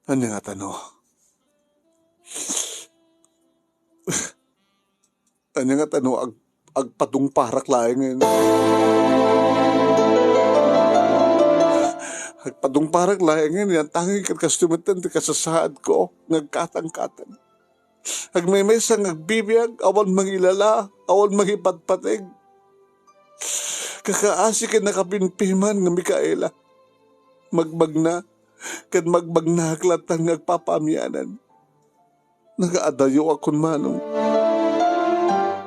Ania ngata no? Ania ngata no ag-, agpadungparak laengen? Agpadungparak laengen, yan tangi ket kastoy metten ti kasasaadko nga agkatangkatang. Agmaymaysa nga agbibiag, awan mangilala, awan mangipatpateg. Kakaasi ken nakapimpiman nga Micaela. Magmagna, ken magmagnaak latta nga agpapaamianan. Nagaadayoakon, manong.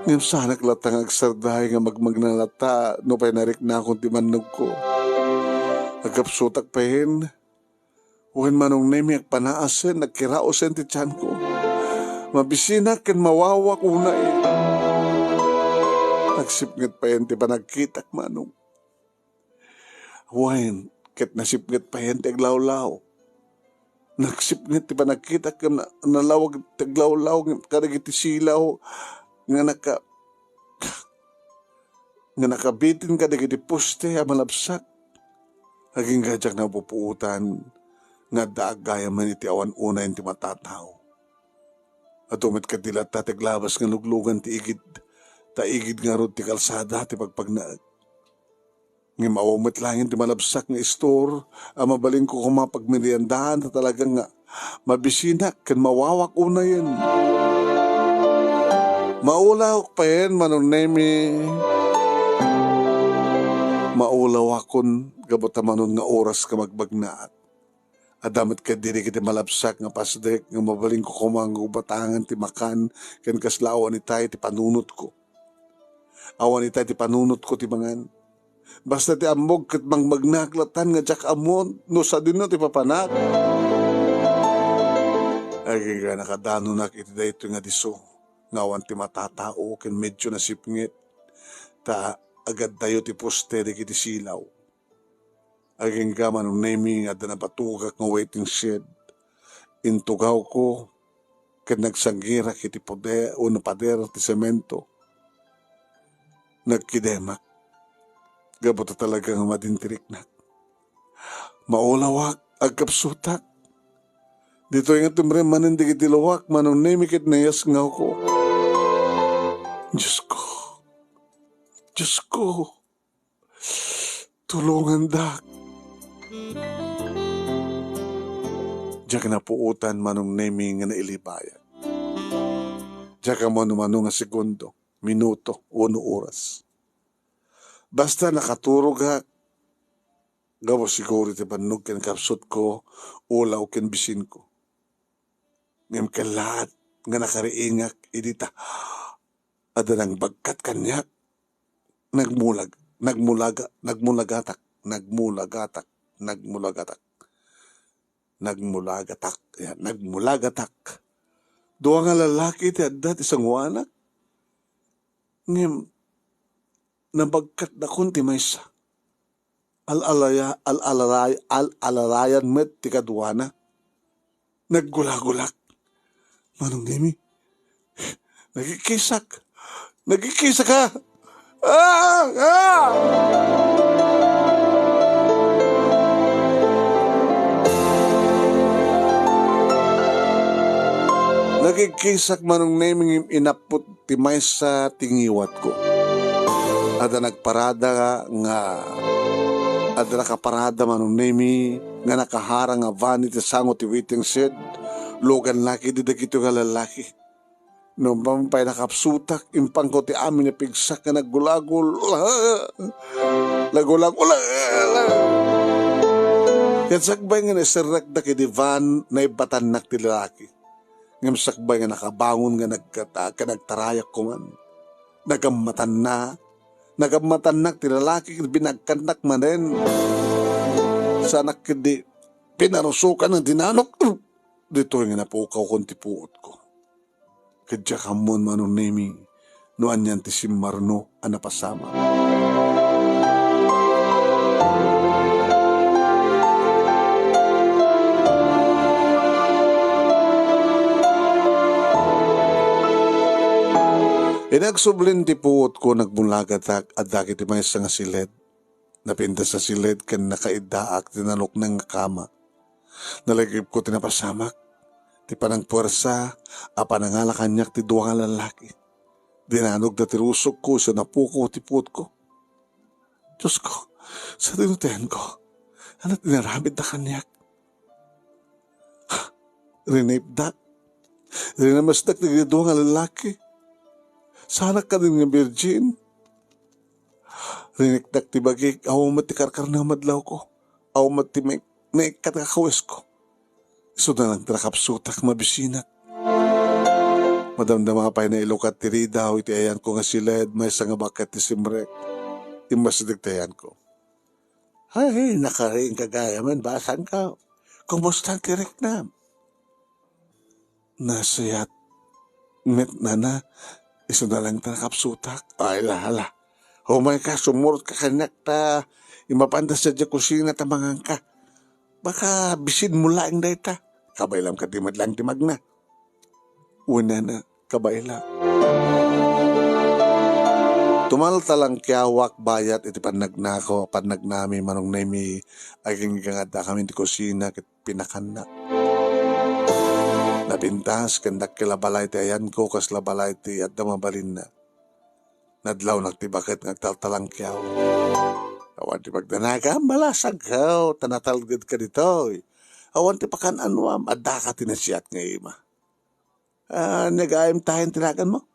Ngem saanak latta nga agsarday nga magmagna latta nupay nariknakon ti mannogko. Agkapsutak payen, wen, Manong Nemi, agpanaasen, nagkiraosen ti tianko. Mabisinak ken mawawak unay. Nagsipnget payen ti panagkitak, manong. Wen, ket nasipnget payen ti aglawlaw. Nagsipnget ti panagkitak ken na-, nalawag ti aglawlaw kadagiti silaw nga naka-, nga nakabitin kadagiti poste a malabsak. Agingga diak napupuotan nga adda aggayamen iti awan unayen ti matatao. Adu met ketdi latta ti aglabas nga luglugan ti igid, ta igid ngarud ti kalsada ti pagpagnaek. Ngem awan met laeng ti malabsak nga istor a mabalinko koma pagmeriendaan ta talaga nga mabisinak ken mawawak unayen. Maulawak payen, Manong Nemi. Maulawakon gapu ta manon nga oras nga magmagnaak. Adda met ketdi dagiti malabsak nga pasdek nga mabalinko koma nga ubatangan ti makan ken kasla awan itay ti panunotko. Awan itay ti panunotko ti mangan. Basta ti ammok ket mangmagnaak latan nga diak ammo no sadino ti papanak. Agingga nakadanonak iti daytoy nga disso nga awan ti matatao ken medyo nasipnget ta agaddayo ti poste dagiti silaw. Agingga, Manong Nemi, nga adda napatugak nga waiting shed. Intugawko ket nagsanggirak iti pode-, wenno pader ti semento. Nagkidemak. Gapu ta talaga nga madin ti riknak. Maulawak, agkapsutak. Ditoy nga timrem manen dagiti luak, Manong Nemi, ket nayasngawko. Diosko. Diosko. Tulongandak. Diak napuotan, Manong Nemi, nga nailibayag. Diak ammo no mano nga segundo, minuto, wenno oras. Basta nakaturogak, gapu siguro iti bannog ken kapsutko, ulaw ken bisinko. Ngem kellaat nga nakariingak idi ta adda nangbagkat kaniak. Nagmulag-, nagmulaga-, nagmulagatak, nagmulagatak, nagmulagatak, nagmulagatak, yan, nagmulagatak. Dua nga lalaki ti adda ti sangoanak. Ngem, nabagkatnakon ti maysa. Al-alaya-, al-alaray-, al-alarayan met ti kaduana. Naggulagulak. Manong Nemi, nagikkisak. Nagkikisaka! Ah! Ah! Nagkikisak, Manong Nemi, ngem inappot ti maysa ti ngiwatko. Adda nagparada nga, adda nakaparada, Manong Nemi, nga nakaharang a van iti sango ti waiting shed. Lugan la ketdi dagitoy nga lalaki. Nupay nakapsutak, impangko ti amin a pigsak nga naggulagul. Naggulagul. Ket sakbay nga naiserrekdak idi van, naibbatannak ti lalaki. Ngem sakbay nga nakabangon nga nagkata-, ket nagtarayak koman. Nagammatanna, nagammatannak ti lalaki ket binagkannak manen. Saanak ketdi pinarusokan nga dinanok. Ditoy nga napukawkon ti puotko. Ket diak ammon, Manong Nemi, no anian ti simmarno a napasamak. Idi agsublin ti puotko, nagbullagatak, adda iti maysa nga siled. Napintas a siled ken nakaiddaak ti nalukneng nga kama. Nalagipko ti napasamak, ti panangpuersa a panangala kaniak ti dua nga lalaki. Dinanogda ti rusokko isu napukaw ti puotko. Diosko, sadino ti ayanko? Ania ti inaramidda kaniak? Rinipdak. Rinamesdak dagiti dua nga lalaki. Saanak kadin nga virgin. Rinikdak ti bagik, awan met ti karkarnam a madlawko. Awan met ti maik-, maikkat nga kawesko. Isu na lang ti nakapsutak, mabisinak. Madamdama pay nailukat ti ridaw iti ayanko nga siled, maysa nga bakket ti simrek. Immasideg ti ayanko. Ay, nakariingka gayamen, basangko. Kumusta ti riknam? Nasayat met, nana, isu na lang ta nakapsutak. Ay, la, la. Umayka, sumurotka kaniak ta imapanta sadiay kusina ta manganka. Baka bisinmo laeng dayta. Kabaylam kadi met laeng ti magna. Wen, nana, kabayla. Tumaltalangkiawak bayat iti pannagnako, pannagnami, Manong Nemi, agingga nga addakami iti kusina ket pinakannak. Napintas ken dakkel a balay ti ayanko, kasla balay ti adda mabalinna. Nadlawnak ti baket nga agtaltalangkiaw. Awan ti pagdanagam, balasangko, ta natalgedka ditoy. Awan ti pakan-anuam, addaka ti nasayaat nga ima. Ah, ania gayam ti naganmo?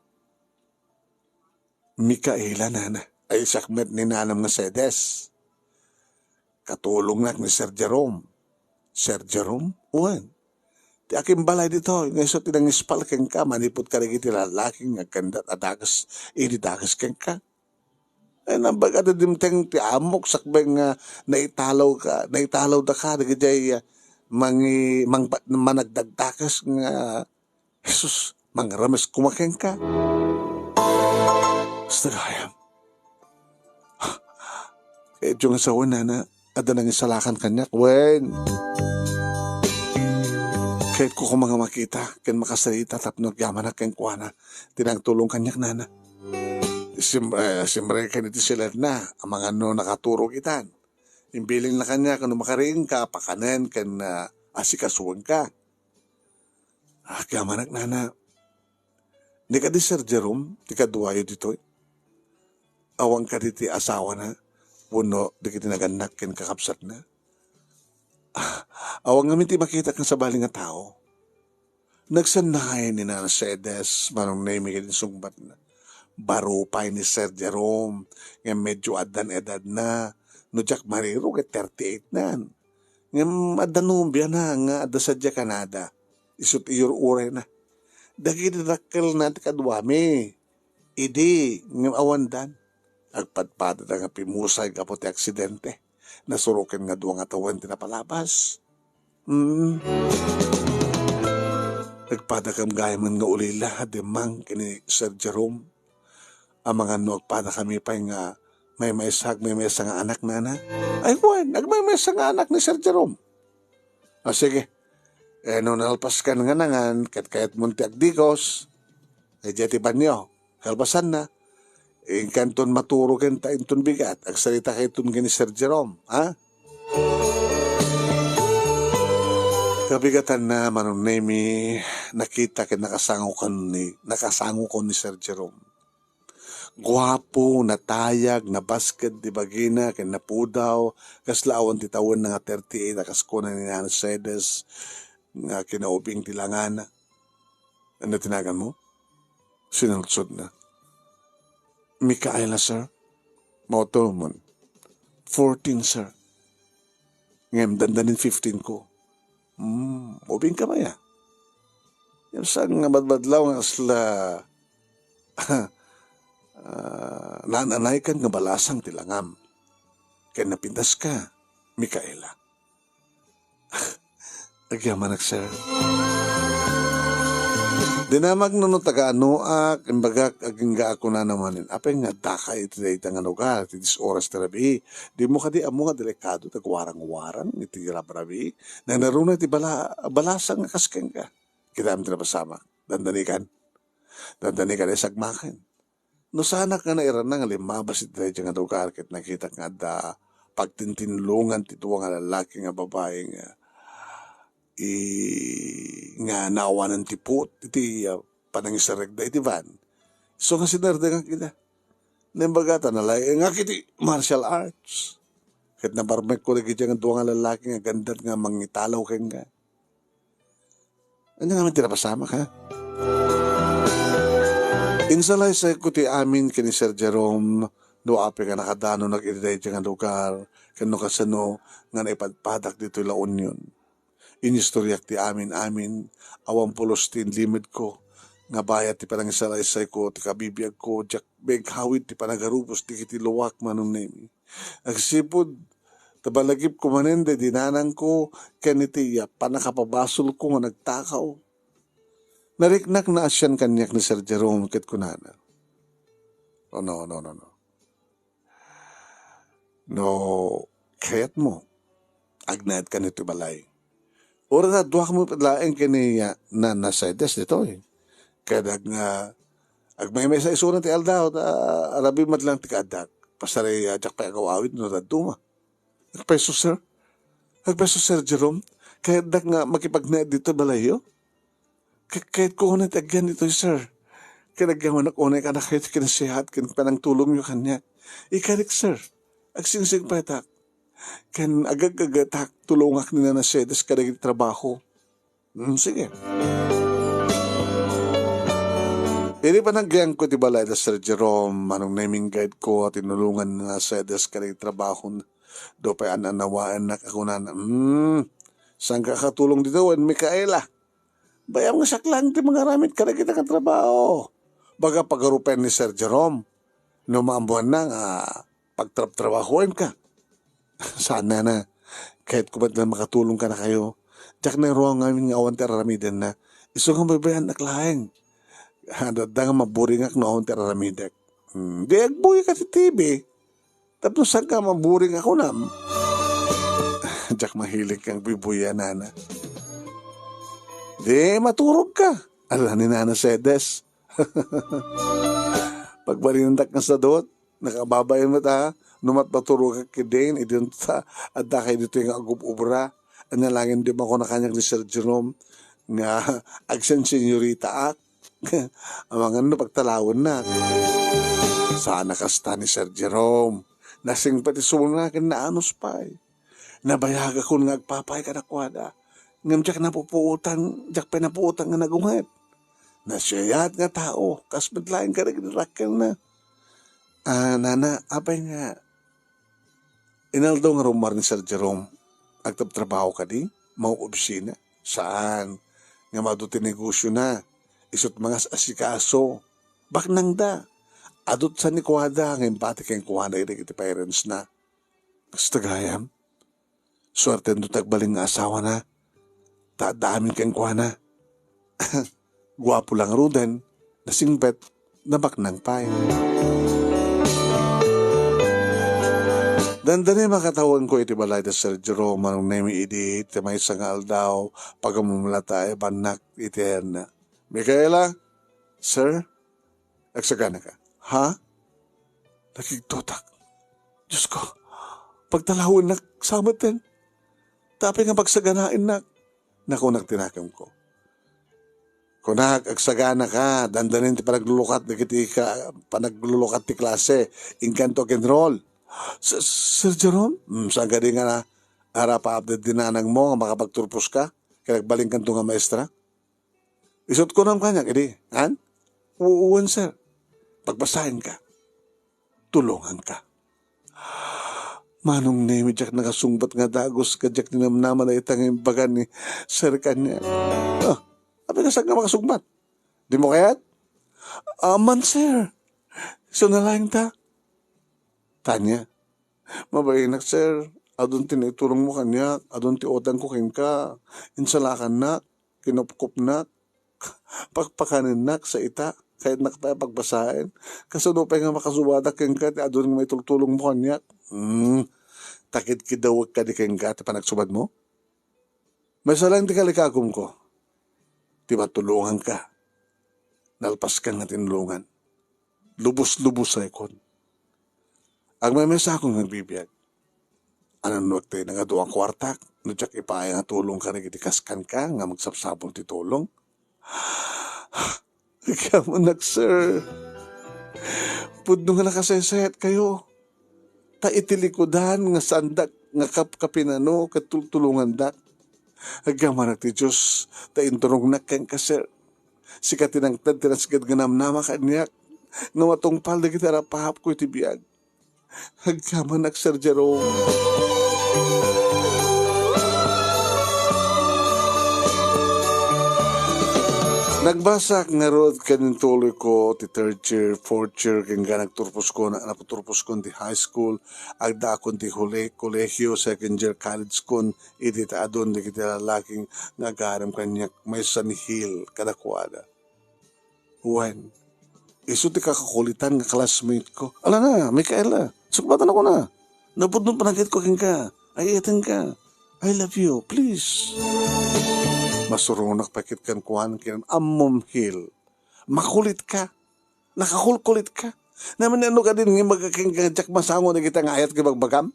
Micaela, nana. Ay, siak met ni nanam nga Sedes. Katulongnak ni Sir Jerome. Sir Jerome? Wen. Ti akimbalay ditoy, nga isu ti nangispal kenka manipud kadagiti lalaki nga agkandat a dakes idi dakes kenka. Ay, nabagada dimteng ti amok sakbay nga naitalawka, naitalawdaka dagidiay, ah, mangi-, mangba-, managdagdakes nga Jesus, mangrames koma kenka. Basta gayam. Kayatyo nga sawen, nana, adda nangisalakan kaniak, wen. Kayatko koma nga makita ken makasarita tapno agyamanak kenkuana ti nangtulong kaniak, nana. Sim-, eh, simreken iti siledna, amangan no nakaturog itan. Imbilinna kaniak no makariingka, pakanen ken, ah, asikasuenka. Agyamanak, nana. Ni kadi Sir Jerome, ti kaduayo ditoy? Awan kadi ti asawana wenno dagiti nagannak ken kakabsatna? Ah, awan ngamin ti makitak nga sabali nga tao. Nagsannay ni Nana Sedes, Manong Nemi, ken insungbatna. Baro pay ni Sir Jerome, nga medyo addan edadna. No diak mariro, ket thirty-eight nan. Ngem adda nobiana nga adda sadiay Canada. Isu ti iyur-urayna. Dagiti dakkelna ti kaduami. Idi ngem awandan. Agpadpadada nga pimusay gapu ti aksidente. Nasuroken nga dua nga tawen ti napalabas. Mm. Agpadakam gayam nga ulila a dimmang ken ni Sir Jerome. Amangan no agpadakami pay nga maymaysa, agmaymaysa nga anak, nana? Ay, wen, agmaymaysa nga anak ni Sir Jerome. Ah, sige. Eh, no nalpaskan nga nangan, ket kayatmon ti agdikos, eh, diay ti banio. Kalpasanna, Inkanton maturo ken ta inton bigat. Agsaritaka inton ken ni Sir Jerome, ha? Kabigatanna, Manong Nemi, nakita ken nakasango kan ni, nakasango kan ni Sir Jerome. Guapo, natayag, nabasked ti bagina ken napudaw, kasla awan ti tawenna nga thirty-eight a kas kuna ni Nana Cedes nga kinaubing ti langana. Ania ti naganmo? Sinaludsodna. Micaela, sir. Mao to man. Fourteen, sir. Ngem dandanin fifteen ko. Hmm, ubing ka maya. Ngem saan nga badbadlaw nga kasla, ah, nananaykan nga balasang ti langam. Ken napintas ka, Micaela. Agyamanak, sir. Dinamagna no taga-anoak, imbagak, agingga a kunana manen, apay nga addaka iti dayta nga lugar, iti dis oras ti rabii? Dimo kadi ammo nga delikado ti agwarang-warang iti rabrabii? Nanaruna iti bala-, balasang nga kas kenka. Kitam ti napasamak. Dandanikan. Dandanikan, isagmaken. No saanak nga nairana nga limmabas iti daydiay nga lugar ket nakitak nga adda pagtintinlongan ti dua nga lallaki nga babai nga, i-, nga naawanan ti puot iti, ah, panangisarrekda iti van. Isu nga sinardengak ida. Naimbagak ta nalaingak iti martial arts. Ket nabarmekko dagiti nga dua nga lallaki nga gandat nga mangitalaw kenka. Ania ngamin ti napasamak, ha? Insalaysayko ti amin ken ni Sir Jerome, no apay nga nakadanonak iti daydiay nga lugar, ken no kasano nga naipadpadak ditoy La Union. Inistoriak ti amin-amin, awan pulos ti inlimedko, nga bayat ti panangisalaysayko, ti kabibiagko, diak maghawid ti panagarubos dagiti luak, Manong Nemi. Agsipud, ta balagipko manen daydi nanangko ken iti, ah, pannakapabasolko nga nagtakaw. Nariknak naasian kaniak ni Sir Jerome ket kunana, "Oh, no, no, no, no. No kayatmo, agnaedkan iti balay. Uray adduakmo laeng ken ni, ah, Nana Cedes ditoy. Ket ag-, nga agmaymaysa isuna ti aldaw, ta arabii met laeng ti kaaddak. Pasari, ah, diak pay agaw-awid no dadduma." Agpayso, sir. Agpayso, Sir Jerome. Kayatdak nga makipagnaed ditoy balayyo. Ka-, kayatko unay ti agyan ditoy, sir. Ket agyamanak unay kadakayo ti kinasihat ken panangtulongyo kaniak. Ikarik, sir. Agsingsing pay tak. Ken agagagatak, tulongak ni Nana Cedes kadagiti trabaho. Hmm, sige. Idi panagyanko ti balay da Sir Jerome, Manong Nemi, guide ko, tinulongan ni Nana Cedes kadagiti trabahon. Adu pay an-annawaennak a kunana, "Hmm, saanka a katulong ditoy wen, Micaela? Bayam nga siak laeng ti mangaramid kadagita nga trabaho." Baga pagarupen ni Sir Jerome, no maammoanna nga pagtrabtrabahoenka. Saan, Nana. Kayatko met la makatulong kadakayo. Diak nairuar ngamin nga awan ti ar-aramidenna. Isu nga baybayannak laeng. Adda nga maburingak no awan ti ar-aramidek. Hmm, di agbuyka ti T V. Tapno saanka maburing a kunam. Diak mahilig nga agbuybuya, Nana. Di maturogka. Ala ni Nana Cedes. Pagbalindak nga sadut, nakababain met a, no mat-, maturogak ketdin, idi ta, addakayo ditoy nga agub-ubra. Ania laeng ti makuna kaniak ni Sir Jerome nga agsensenyoritaak. Amangan no pagtalawennak. Saan a kasta ni Sir Jerome. Nasingpet isuna ken naanus pay. Nabayagakon nga agpapay kadakuada. Ngem diak napupuotan, diak pay napuotan nga nagunget. Nasiayat nga tao, kas met laeng kadagiti rakkelna. Ah, Nana, apay nga inaldaw nga rummuar ni Sir Jerome? Agtrabtrabaho kadi? Mangoobsina? Saan. Ngem adu ti negosiona. Isu't mangas-asikaso. Baknangda. Adu't sanikuada nga impati kenkuana iti parentsna. Kasta gayam. Suertendo ti agbalin nga asawana. Ta adda amin kenkuana. Guapo la ngaruden, nasingpet, nabaknang pay. Dandani makatawenko iti balay da Sir Jerome, Manong Nemi, idi ti maysa nga aldaw, pagmamlataebannak iti ayanna. "Micaela, sir, agsaganaka." "Ha?" Nakigtotak. Diosko, pagtalawennak sa metten. Ta apay nga pagsaganaennak? Nakunak ti nakemko. Kunak, agsaganaka, dandanin ti panaglulukat dagiti ka-, panaglulukat ti klase, inkanto ag-enroll. "Sir, Sir Jerome?" "Hmm, saan kadi nga na-, arapaap daydi nanangmo nga makapagturposka? Ket agbalinkanto nga maestra?" Isut' kunam kaniak idi, "An? Wen, sir. Pagbasaenka. Tulonganka." Manong Nemi, diak nakasungbat nga dagus ket diak ninamnama dayta nga imbaga ni Sir kaniak. Ah, apay nga saan nga makasungbat? Dimo kayat? "Aman, sir. Isu na laeng ta." "Tania, mabainak, sir. Adun ti naitulongmo kaniak, adun ti utangko kenka. Insalakannak, kinupkopnak, pakpakanennak sa ita. Kayatnak pay a pagbasaen. Kasano pay nga makasubadak kenka ti adun nga maitultulongmo kaniak?" "Hmm, ta kidkidawek kadi kenka ti panagsubadmo? Maysa laeng ti kalikagumko, ti matulonganka. Nalpaska nga tinulongan. Lubos-lubosaykon. Agmaymaysakon nga agbibiag. Anuak ti nagadu a kuartak no diak ipaay nga tulong kadagiti kaskanka nga magsapsapul ti tulong?" "Agyamanak, sir. Pudno nga nakasaysayatkayo. Ta iti likudan nga saandak nga kapkapinano ket tultulongandak. Agyamanak ti Dios ta inturongnak kenka, sir. Sika ti nangted ti nasged nga namnama kaniak nga matungpal dagiti arapaapko iti biag. Agyamanak, Sir Jerome." Nagbasak ngarud ken intuloyko ti third year, fourth year, ken nagturposkon, nagturposkon ti high school, agdaakon ti huli-, kolehiyo, second year college kon, idi ta adun dagiti lalaki nga agarem kaniak, maysa ni Hil kadakuada. Wen, isu ti kakakulitan nga classmate ko. Ala na, Micaela, sukbatanakon. Napudno ti panagitko kenka. Ay-ayatenka. I love you, please. Masuronak pay ket kenkuan ken ammom, Hil. Makulitka. Nakakulkulitka. Naamannak no kadi nga imbagak kenka nga diak masango dagita nga ayat nga ibagbagam?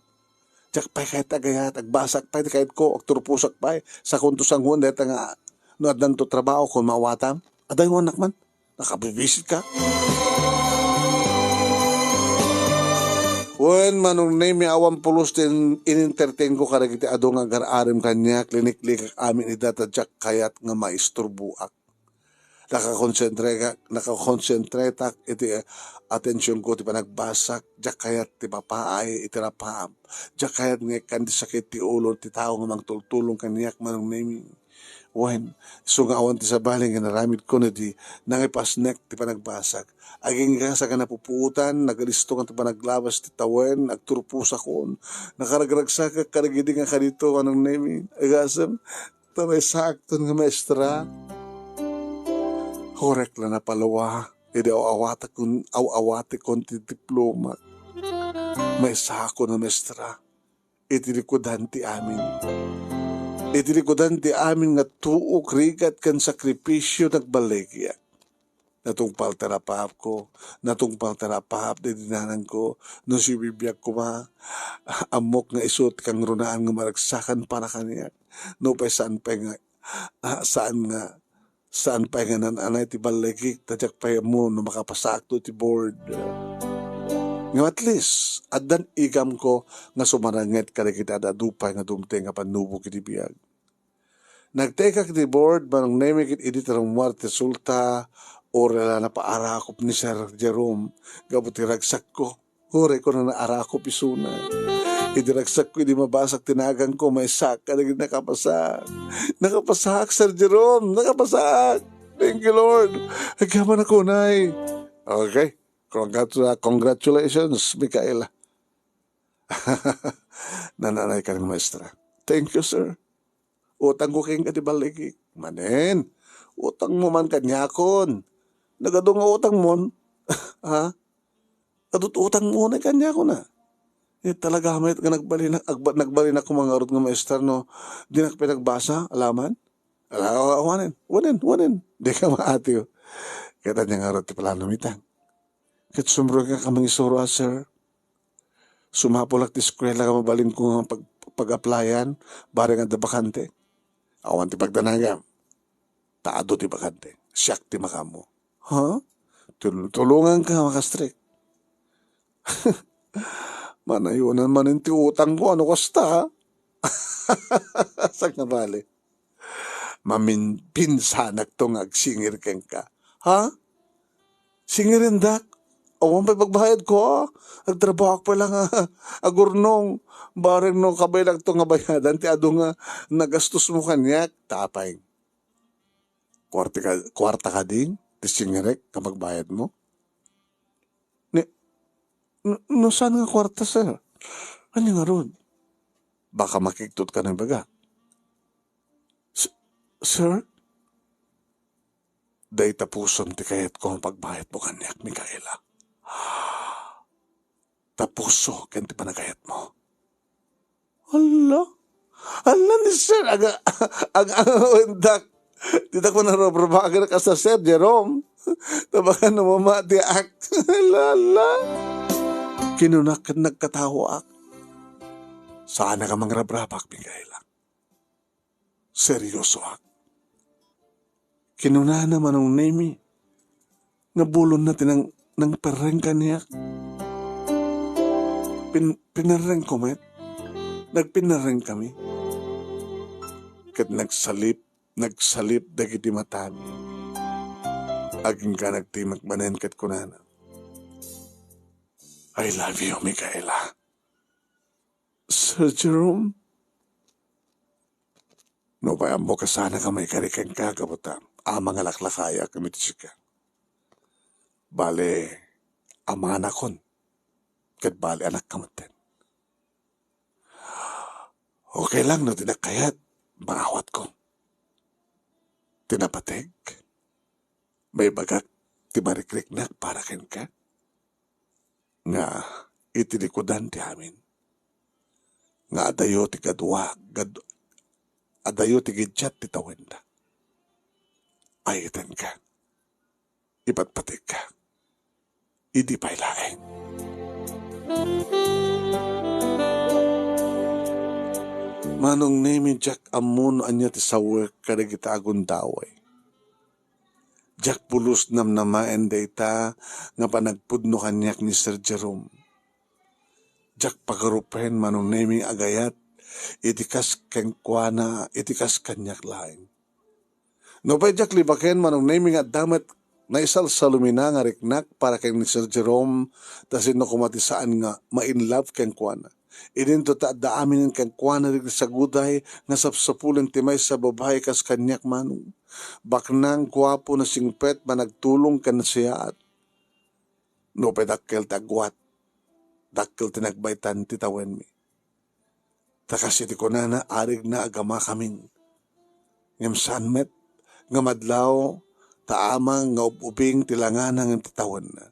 Diak pay kayat agayat, agbasak pay ti kayatko, agturposak pay, sakonto sangoen dayta nga no addanto trabaho kon maawatam. Adaywannak man, nakabibisitka. Wen, Manong Nemi, awan pulos ti in-, in-entertainko kadagiti adu nga agar-arem kaniak, liniklikak amin ida ta diak kayat nga maisturboak. Nakakonsentreka-, nakakonsentretak iti atensionko ti panagbasak, diak kayat ti mapaay iti rapaap, diak kayat nga ikkan ti sakit ti ulo ti tao nga mangtultulong kaniak, Manong Nemi. Wen, isu nga awan ti sabali nga inaramidko idi nangipasnek ti panagbasak. Agingga sa nga napupuotan, nagalistongan ti panaglabas ti tawen, agturposakon. Nakaragragsakak kadagidi nga kadito, Manong Nemi. Agasem, ta maysaakton nga maestra. Horek la napalua idi aw-awatekon, aw-awatekon ti diploma. Maysaakon nga maestra iti likudan ti amin. Iti likudan ti amin nga tuok, rigat, ken sakripisio nagballigiak. Natungpal ti rapaapko, natungpal ti rapaap daydi nanangko, no sibibiag koma, ammok nga isu ti kangrunaan nga maragsakan para kaniak. Nupay saan pay nga, ah, saan nga, saan pay nga nan-anay ti balligik, ta diak pay ammo no makapasaakto iti board. Ngem at least, addan igamko nga sumaranget kadagiti ad-adu pay nga dumteng a pannubog iti biag. Nagtekak iti board, Manong Nemi, ket idi ti rummuar ti resulta, uray la napaarakop ni Sir Jerome gapu ti ragsakko. Uray ko na naarakop isuna. Idi ragsakko, idi mabasak ti naganko, maysaak kadagiti nakapasaak. Nakapasaak, Sir Jerome! Nakapasaak! Thank you, Lord! Agyamanak unay! Okay. Congratula-, congratulations, Micaela. Nananay ka nga maestra. Thank you, sir. Utangko kenka ti balligik. Manen, utangmo man kaniakon. Nagadu nga utangmon. Ha? Adut utangmo na kaniakon, a. Eh, talaga met nga nagbalinak, agba-, nagbalinak koma ngarud nga maestra no dinak pinagbasa, alaman? Ala, awanen, wanen, wanen. Di ka maatiw. Kaya tanya ngarud ti plano mi, ta. Ket sumrek a mangisuro a, sir. Sumapulak ti eskuela nga mabalinko nga pag-, pag-applyan, bareng adda bakante. Awan ti pagdanagam. Ta adu ti bakante. Siak ti makaammo. Ha? Tul-, tulonganka, Master Rick. Manayonan manen ti utangko, ano kasta, ha? Saan nga bale? Maminpinsanakto nga agsingir kenka. Ha? Singirendak? Awan pay pagbayadko, a. Agtrabahoak pay la nga agurnong. Bareng no kabaelakto nga bayadan ti adu nga nagastos mo kaniak, ta apay? Kuarta ka, kuarta kadi ti singirek nga pagbayad mo? Ni, no, no saan nga kuarta, sir? Ania ngarud? Baka makigtot ka na ibaga. S-, sir? Dayta pusom ti kayatko nga pagbayad mo kaniak, Micaela. Ta puso ken ti panagayat mo. Alla? Alla ni sir, aga, aga, wendak. Ditak manarabarabagan kas ta Sir Jerome. Ta baka no mamatiak. Alla, alla. Kinuna ket nagkatawaak. Saan ka mangrabrabak, Micaela. Seryosoak. Kinunana Manong Nemi nga bulonna ti nang-, nangperreng kaniak. Pin-, pinerrengko met. Nagpinerreng kami. Ket nagsalip, nagsalip dagiti matami. Agingga nagtimek manen ket kunana, "I love you, Micaela." Sir Jerome? Nupay ammok a saan ka maikari kenka, gapu ta ama nga laklakayak iti sika. Bale, amanakon, ket bale, anakka metten. Okay lang no dinak kayat, mangawatko. Ti napateg, maibagak ti marikriknak para kenka. Nga iti likudan ti amin, nga adayo ti gadua, gad-, adayo ti giddiat ti tawenna. Ayatenka, ipatpategka, idi pay laeng. Manong Nemi, diak ammo no ania ti sawek kadagita agundaway. Diak pulos namnamaen dayta nga panagpudno kaniak ni Sir Jerome. Diak pagarupen Manong Nemi agayat iti kas kenkuana, iti kas kaniak laeng. Nupay diak libaken Manong Nemi nga adda met naisalsalumina nga riknak para ken ni Sir Jerome, ta sino koma ti saan nga ma-in love kenkuana? Idinto ta adda amin kenkuana dagiti saguday nga sapsapulen ti maysa a babai kas kaniak, Manong. Baknang, guapo, nasingpet, managtulong, ken nasayaat. Nupay dakkel ti agguat, dakkel ti nagbaytan ti tawenmi. Ta kas iti kunana, arigna a gamakamin. Ngem saan met nga madlaw ta amang nga ub-ubing ti langana ngem ti tawenna.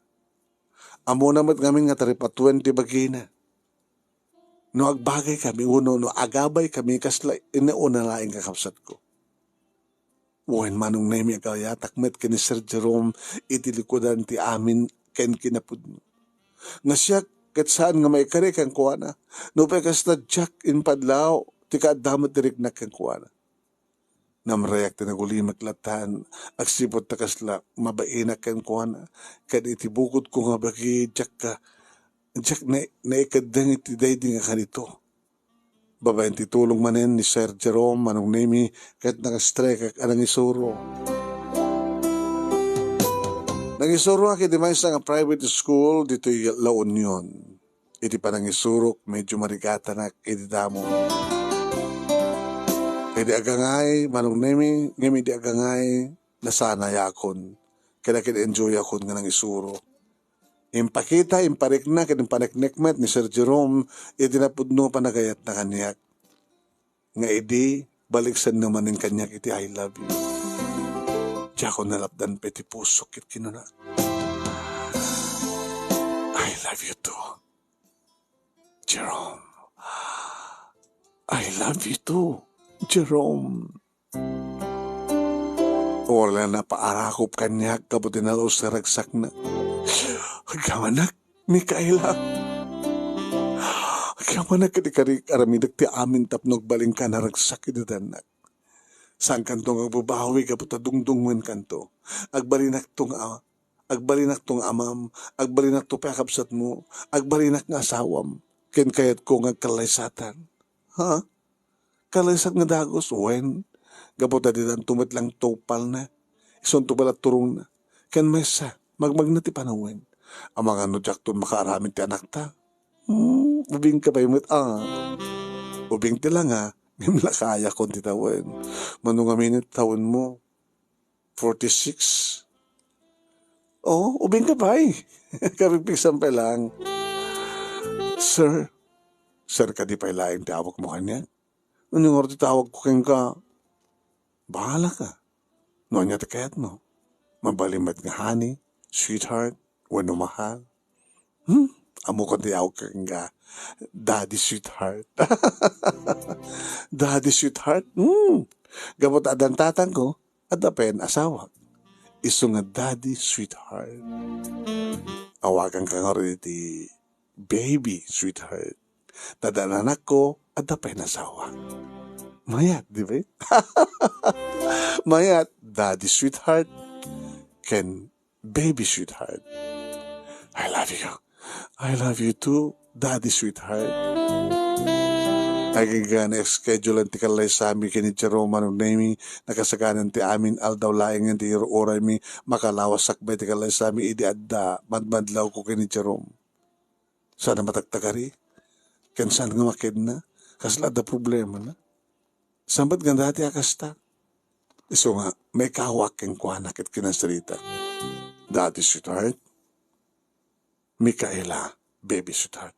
Ammona met ngamin nga taripatuen ti bagina. No agbabaykami wenno no agabaykami, kasla inuuna laeng, kakabsatko. Wen, Manong Nemi, agayatak met ken ni Sir Jerome iti likudan ti amin ken kinapudno. Nga siak ket saan nga maikari kenkuana, nupay kasta, diak impadlaw ti kaadda met ti riknak kenkuana. Namrayak ti nagulimek latan agsipud ta kasla mabainak kenkuana, ken iti bukodko nga bagi, diak ka, diak na-, naikeddeng iti daydi nga kanito. Babaen ti tulong manen ni Sir Jerome, Manong Nemi, ket nakastrikak a nangisuro. Nangisuroak iti maysa nga private school ditoy La Union. Iti panangisurok, medyo marigatanak iti damo. Idi agangay, Manong Nemi, ngem idi agangay, nasanayakon. Ken akin-enjoyakon nga nangisuro. Impakita, imparikna, ken impaneknek met ni Sir Jerome iti napudno a panagayatna kaniak. Nga idi, baliksanna manen kaniak iti "I love you." Diakon nalapdan pay ti pusok ket kinuna, "I love you too, Jerome. I love you too, Jerome." Wala napaarakop kaniak gapu ti nalus nga ragsakna. Agyamanak, Micaela. Agyamanak ket ikarik aramidek ti amin tapno agbalinka naragsak iti daennak. Saankanto nga agbabawi gapu ta dungdungngoenkanto. Agbalinakto nga, agbalinakto nga amam, agbalinakto pay a kabsatmo, agbalinak nga asawam, ken kayatko nga agkallaysatan. Ha? Kallaysat nga dagus, wen, gapu ta didanto met lang tupalna, isunto pay la turongna, ken maysa, magmagna ti panawen. Amangan no diakton makaaramid ti anakta. Hmm, ubingka pay met, a. Ubing ti langa, ngem lakayakon ti tawen. Mano ngamin ti tawenmo? Forty-six? O, ubingka pay. Kapigpigsam pay lang. Sir, sir, kadi pay laeng ti awagmo kaniak? Ania ngarud ti tawagko kenka? Bahalaka. No ania ti kayatmo. Mabalin met nga honey, sweetheart, wenno mahal. Hmm? Ammokon ti awagko kenka. Daddy sweetheart. Daddy sweetheart? Hmm. Gapu ta addan tatangko, adda pay asawak. Isu nga daddy sweetheart. Awaganka ngarud iti baby sweetheart. Ta addan anakko, adda pay asawak. Mayat, di ba? Mayat, daddy sweetheart, ken baby sweetheart. I love you. I love you too, daddy sweetheart. Agingga na-schedulean ti kallaysami ken ni Jerome, Manong Nemi, nakasaganan ti amin aldaw laengen ti ir-uraymi, makalawasak pay ti kallaysami idi adda madmadlawko ken ni Jerome. Saan a matagtagari, ken saan nga makidna, kasla adda problemana. Saan met nga dati a kasta? Isu nga, maikawak kenkuana ket kinasalita. Daddy sweetheart, Micaela, baby sweetheart.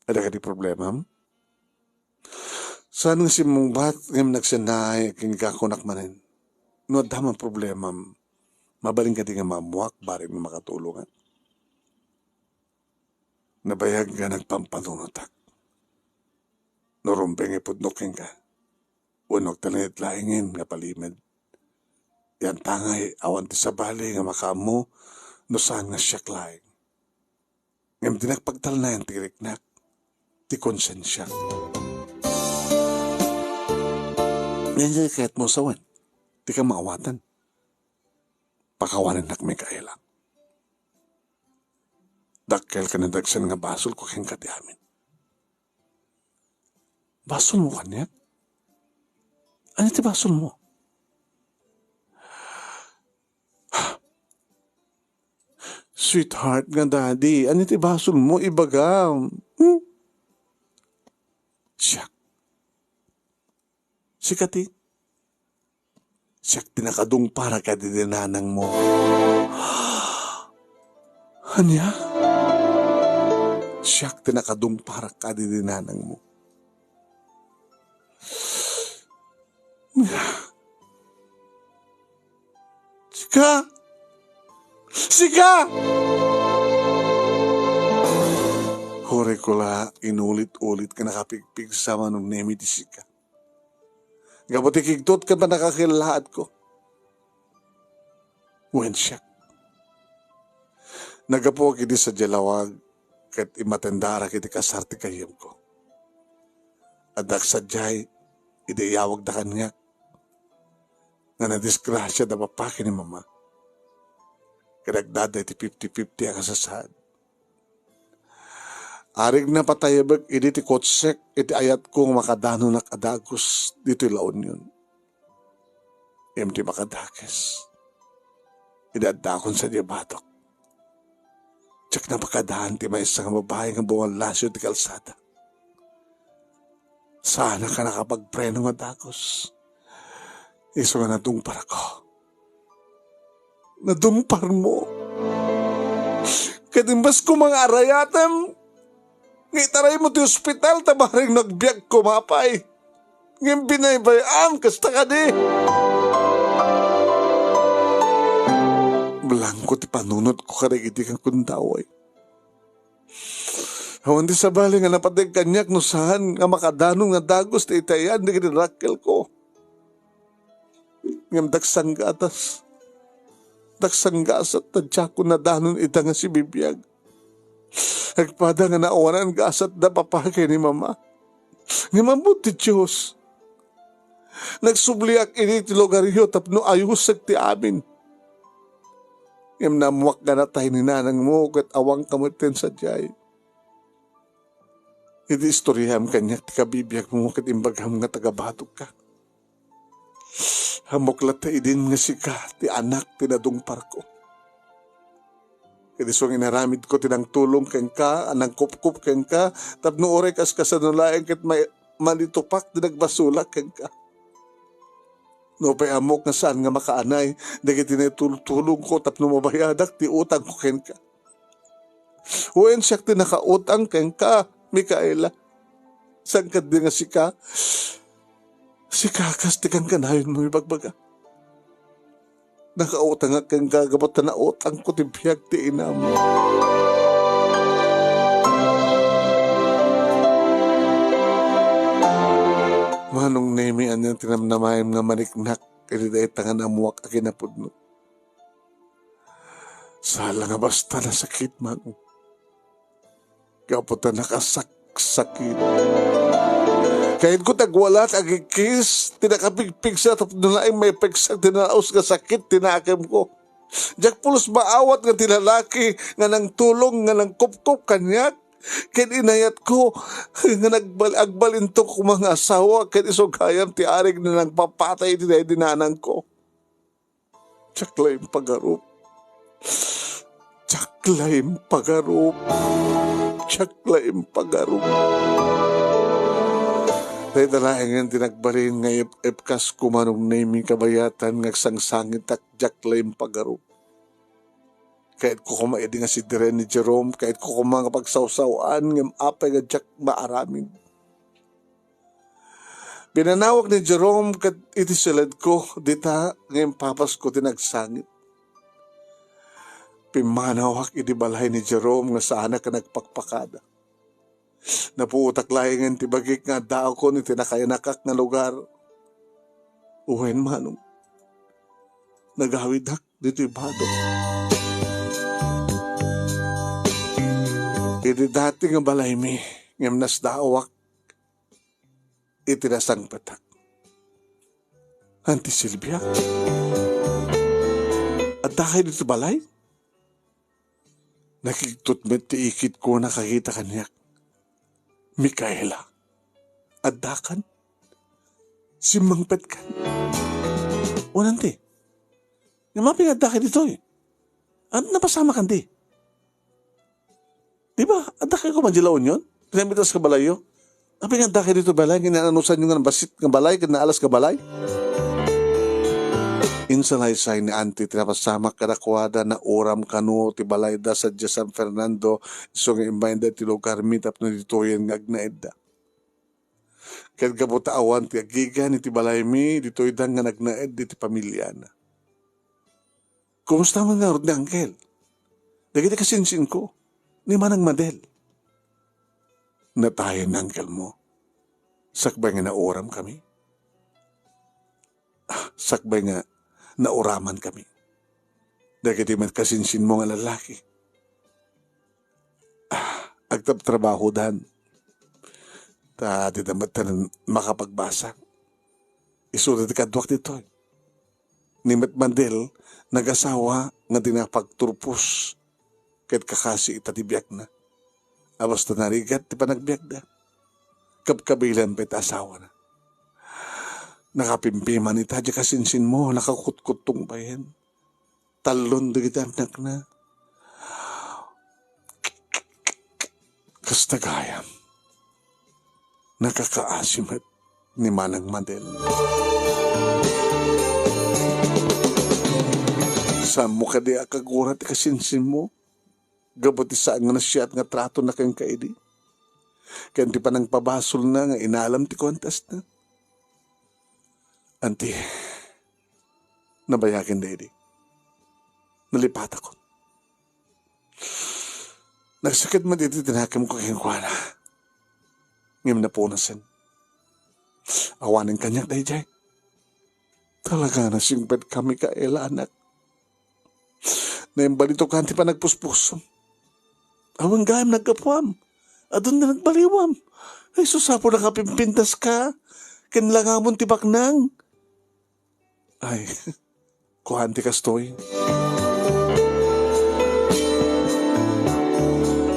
Adda kadi problemam? Saan nga simmungbat ngem nagsennaay ken kakunak manen? No adda man problemam, mabalin kadi nga maammuak barek no makatulongak? Nabayag nga nagpampanunotak. No rumbeng ipudno kenka, wenno agtalinaed laengen nga palimed. Yantangay awan ti sabali nga makaammo no saan nga siak laeng. Ngem dinak pagtalnayan ti riknak, ti konsensiak. Ngem kayatmo sawen, dika maawatan. Pakawanennak, Micaela. Dakkel ken nadagsen nga basolko kenka ti amin. Basolmo kaniak? Ania ti basolmo? Sweetheart nga daddy, ania ti basolmo? Ibagam. Hmm? Siak. Sika ti? Siak ti nakadungpara kadi ti nanangmo. Ania? Siak ti nakadungpara kadi ti nanangmo. Sika! Sika! Uray ko la inulit-ulit nga nakapigpigsa, Manong Nemi, ti sika. Gapu ti kigtot ken pannakakellaatko. Wen siak. Naggapuak idi sadiay lawag ket immatendarak iti kasar ti gayyemko. Addak sadiay idi iyawagda kaniak nga nadisgrasiada a papaki ni Mama. Ket agdada iti fifty fifty a kasasaad. Arig napatayabek idi ti kutsek iti ayatko nga makadanonak a dagus ditoy La Union. Ngem ti makadakes, idi addakon sadiay batok, diak napakadaan ti maysa nga babai nga bumallasyo ti kalsada. Saanak a nakapagpreno nga dagus. Isu nga nadungparko. Nadungparmo. Ket imbes koma nga arayatem, nga itaraymo ti ospital ta bareng no agbiagko mapay. Ngem binaybay-am, kasta kadi? Blangko ti panunotko kadagiti nga gundaway. Awan ti sabali nga napateg kaniak no saan nga makadanon nga dagus ti itayan dagiti dakkelko. Ngem daksanggatas. Nagsanggasat ta diakon nadanon ita nga sibibiag. Agpada nga naawanan gasatda papa ken ni mama. Ngem ammok ti Dios. Nagsubliak idi ti lugaryo tapno ayusek ti amin. Ngem naammoak nga natay ni nanangmo ket awanka metten sadiay. Idi istoriam kaniak ti kabibiagmo ket imbagam nga taga-Batok ka. Ammok latta idin nga sika ti anak ti nadungparko. Ket isu nga inaramidko ti nangtulong kenka, a nangkupkop kenka, tapno uray kas-, kasano laeng ket ma-, malitupak ti nagbasolak kenka. Nupay ammok nga saan nga makaanay dagiti naitultulongko tapno mabayadak ti utangko kenka. Wen, siak ti nakautang kenka, Micaela. Saan ketdi nga sika? Sika kas ti kankanayonmo ibagbaga. Nakautangak kenka gapu ta nautangko ti biag ti inam. Manong Nemi, ania ti namnamaem nga mariknak iti dayta nga naammoak a kinapudno? Sala nga basta nasakit, Manong. Gapu ta nakasaksakit. Kayatko ti agwala ti agikis ti nakapigpigsa tapno laeng maipigsak ti nalaus nga sakit ti nakemko. Diak pulos maawat nga ti lalaki nga nangtulong nga nangkupkop kaniak ken inayatko nga nagbal-, agbalinto koma nga asawa ken isu gayam ti arig nga nangpapatay iti daydi nanangko. Diak la impagarup. Diak la impagarup. Diak la impagarup. Dayta laengen ti nagbalin nga ip-, ipkasko, Manong Nemi, kabayatan nga agsangsangitak, diak la impagarup. Kayatko koma idi nga sidiren ni Jerome, kayatko koma nga pagsawsaw-an, ngem apay nga diak maaramid? Pinanawak ni Jerome ket iti siledko dita nga impapasko ti nagsangit. Pimmanawak idi balay ni Jerome nga saanak a nagpakpakada. Napuotak laengen ti bagik nga addaakon iti nakayanakak nga lugar. Wen, Manong, nagawidak ditoy Batok. Iti dati nga balaymi, ngem nasdaawak iti nasangpetak. Auntie Silvia, addakay ditoy balay? Nakigtot met ti ikitko a nakakita kaniak. Micaela, addakan? Simmangpetkan? Wen, Auntie. Ngem apay nga addakay ditoy? Ania ti napasamakan di? Di ba, addakay koma di La Union? Pinamitas ka balayyo? Apay nga addakay ditoy balay, nga inanusanyo nga bassit nga balay, ken naalas nga balay? Insalaysay ni Auntie ti napasamak kadakuada, nauram kano ti balayda sadiay San Fernando, isu nga immayda iti lugarmi tapno ditoyen nga agnaedda. Ket gapu ta awan ti agigan iti balaymi, ditoyda nga nagnaed iti pamiliana. Kumusta man ngarud ni Uncle? Dagiti kasinsinko, ni Manang Madel. Natayen ni Uncle mo. Sakbay nga nauramkami. Ah, sakbay nga nauramankami. Dagiti met kasinsinmo nga lalaki. Ah, agtabtrabahodan. Ta dida met ten makapagbasa. Isuda ti kaduak ditoy. Ni met Mandel, nagasawa nga di napagturpos ket kakasi ita ti biagna. A basta narigat ti panagbiagda. Kabkabilan pay ti asawana. Nakapimpiman ita di kasinsinmo, nakakutkuttong payen. Tallon dagiti annakna. Kasta gayam, nakakaasi met ni Manang Madel. Saanmo kadi a kagura ti kasinsinmo? Gapu ti saan nga nasayaat nga tratona kenka idi. Ken ti panangpabasolna nga inalam ti kuantasna. Auntie, nabayagen daydi. Nalipatakon. Nagsakit met iti tinakemko kenkuana. Ngem napunasen. Awanen kaniak daydiay. Talaga nga nasingpetka, Micaela, anak. Naimbalitok kan ti panagpuspusom. Awan gayam naggapuam. Adun nga nagbaliwam. Ay, sus, Apo, nakapimpintas ka. Ken langamon ti baknang. Ay, kuan ti kastoy.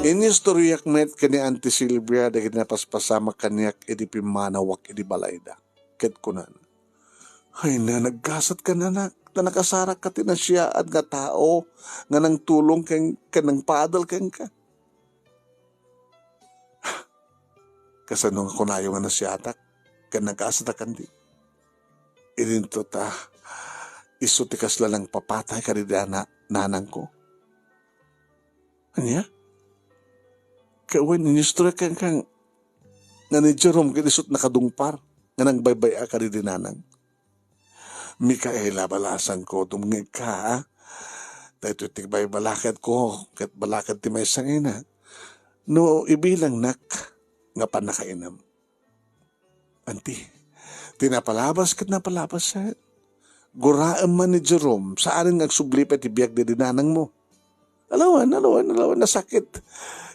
Inistoryak met ken ni Auntie Silvia dagiti napaspasamak kaniak idi pimmanawak idi balayda. Ket kunana, "Ay na, naggasat ka, anak, ta nakasarak ka ti nasiaat nga tao nga nangtulong ken, ken nangpadel kenka." Kasano nga kunayo nga nasiatak ken nagkasatakan di? Idinto ta isu ti kasla nangpapatay kadagiti ana-, nanangko. Ania? Ket wen, inistoryak kenka nga ni Jerome ket isu ti nakadungpar nga nangbaybay-a kadagiti nanang. Micaela, balasangko, dumngegka, a? Daytoy ti balbalakadko, ket balakad ti maysa nga ina. No ibilangnak nga pannakainom. Anti, ti napalabas ket napalabas, a? Guraem man ni Jerome, saanen nga agsubli pay ti biag daydi nanangmo. Alawan, alawan, alawan, nasakit.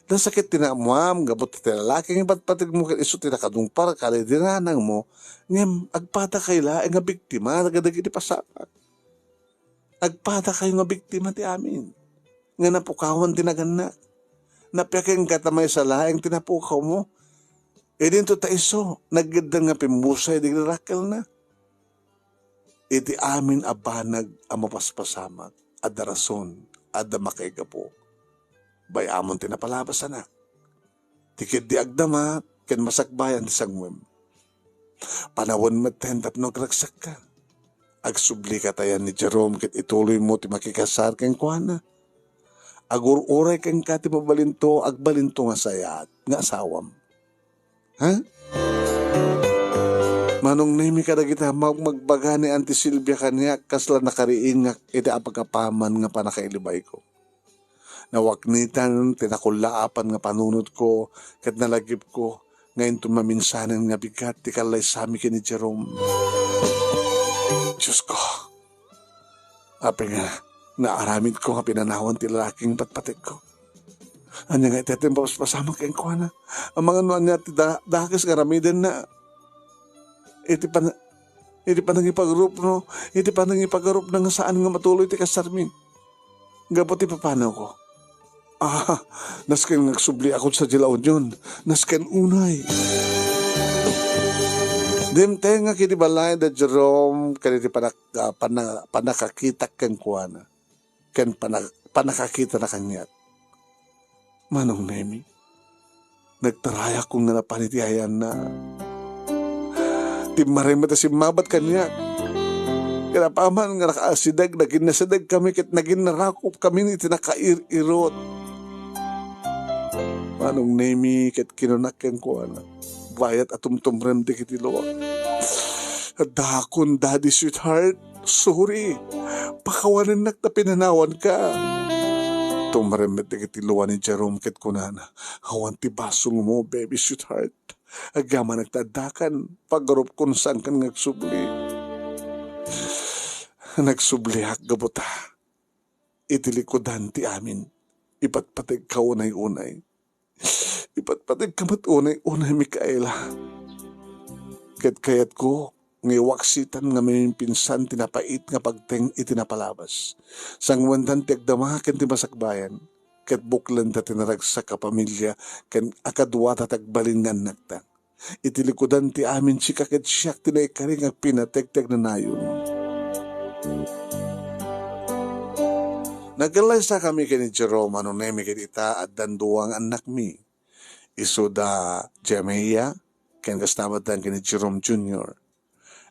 Nasakit ti naammoam, gapu ti lalaki nga ipatpategmo ket isu ti nakadungpar kadagiti nanangmo, ngem agpadakayo laeng nga biktima kadagiti pasamak. Agpadakayo nga biktima ti amin. Nga napukawan ti naganna. Napiaken ka ta maysa laeng ti napukawmo. Idinto ta isu, nagiddan nga pimmusay dagiti rakkelna. Iti amin a banag a mapaspasamak, adda rason, adda makaigapu. Bay-amon ti napalabas, anak. Ti ketdi agdama ken masakbayan ti sangmem. Panawen metten tapno agragsakka. Agsubli ka ta yan ni Jerome ket ituloymo ti makikasar kenkuana. Agur-uray kenka ti mabalinto, agbalinto nga sayaat nga asawam. Ha? Manong Nemi kadagita mag-, magbaga ni Auntie Silvia kaniak kasla nakariingak iti apag-apaman nga pannakailibayko. Nawaknitan ti nakullaapan nga panunotko ket nalagipko nga inton maminsanen nga bigat ti kallaysami ken ni Jerome. Diosko, apay nga naaramidko nga pinanawan ti lalaki nga patpategko? Ania nga iti ti mapaspasamak kenkuana? Amangan no ania ti da-, dakes nga aramidenna iti pan-, iti panangipagarupno, iti panangipagarupna nga saan nga matuloy ti kasarmi. Gapu ti papanawko. Ah, nasken nga agsubli ako sa La Union. Nasken unay. Dimtengak iti balay da Jerome, kadagiti panak-, ah, pana-, panakakitak kenkuana. Ken pana-, panakakitana kaniak. Manong Nemi, nagtarayak nga napan iti ayanna. Timmareng met a simmabat kaniak. Ken apaman nga nakaasideg, naginnasidegkami ket naginnarakopkami iti nakair-irot. Manong Nemi, ket kinunak kenkuana, bayat a tumtumrem dagiti luak. Dakon, Daddy, sweetheart. Sorry. Pakawanennak ta pinanawanka. Tumrem met dagiti lua ni Jerome ket kunana, "Awan ti basongmo, baby sweetheart. Agyamanak ta addakan. Pagarupkon, saankan nga agsubli." Nagsubliak gapu ta iti likudan ti amin, ipatpategka unay-unay. Ipatpategka met unay-unay, Micaela. Ket kayatko nga iwaksitan nga mamimpinsan ti napait nga pagteng iti napalabas. Sanguendan ti agdama ken ti masakbayan, ket buklenda ti naragsak a pamilia ken a kaduata ti agbalin nga annakta. Iti likudan ti amin, sika ket siak ti naikari nga agpinategteg nanayon. Nagkallaysakami ken ni Jerome, Manong Nemi, ket ita, addan dua nga annakmi. Isu da Jamea, ken kasta met da ken ni Jerome Junior.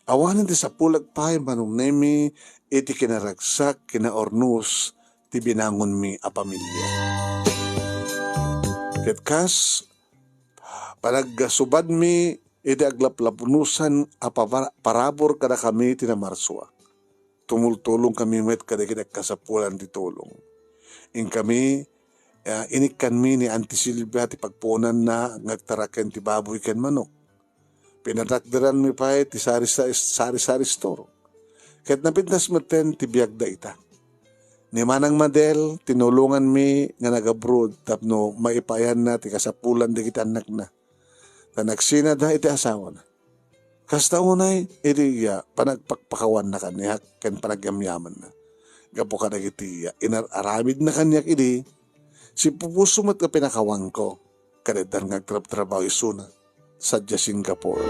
Awanen ti sapulek pay, Manong Nemi, iti kinaragsak, kinaurnos ti binangonmi a pamilia. Ket kas panagsubadmi iti aglaplapunosan a pabara-, parabur kadakami ti namarsoak. Tumultulongkami met kadagiti agkasapulan ti tulong. Inkami, ah, inikkanmi ni Auntie Silvia ti pagpuonanna nga agtaraken ti baboy ken manok. Pinatakderanmi pay ti sari-, sari-sari store. Ket napintas metten ti biagda ita. Ni Manang Madel, tinulonganmi nga nag-abroad tapno maipayanna ti kasapulan dagiti annakna. Ta nagsinada iti asawana. Kasta unay, idi iya panagpakpakawanna kaniak ken panagyamyamanna. Gapu kadagiti iya inar-aramidna kaniak idi, sipupuso met nga pinakawanko kadagiti nga agtrabtrabaho isuna sadiay Singapore.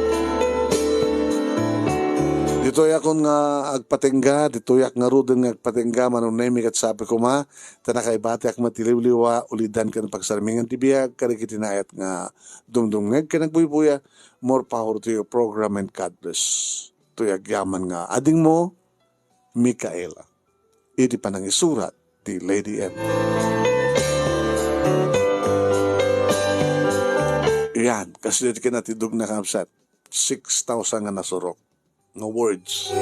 Ditoyak nga agpatengga, ditoyak ngaruden nga agpatengga, manunay mi ket sabi koma, ta nakaibatiak met ti liwliwa, ulidan ken pagsarmingan ti biag, kadagiti naayat nga dumdumngeg ken agbuybuya, more power to your program and God bless. Toy agyaman nga adingmo, Micaela. Idi panangisurat ti Lady M. Yan, kasi di kinatidog na kapsat. Six thousand nga nasurok. No words.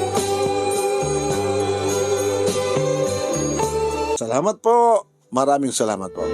Salamat po. Maraming salamat po.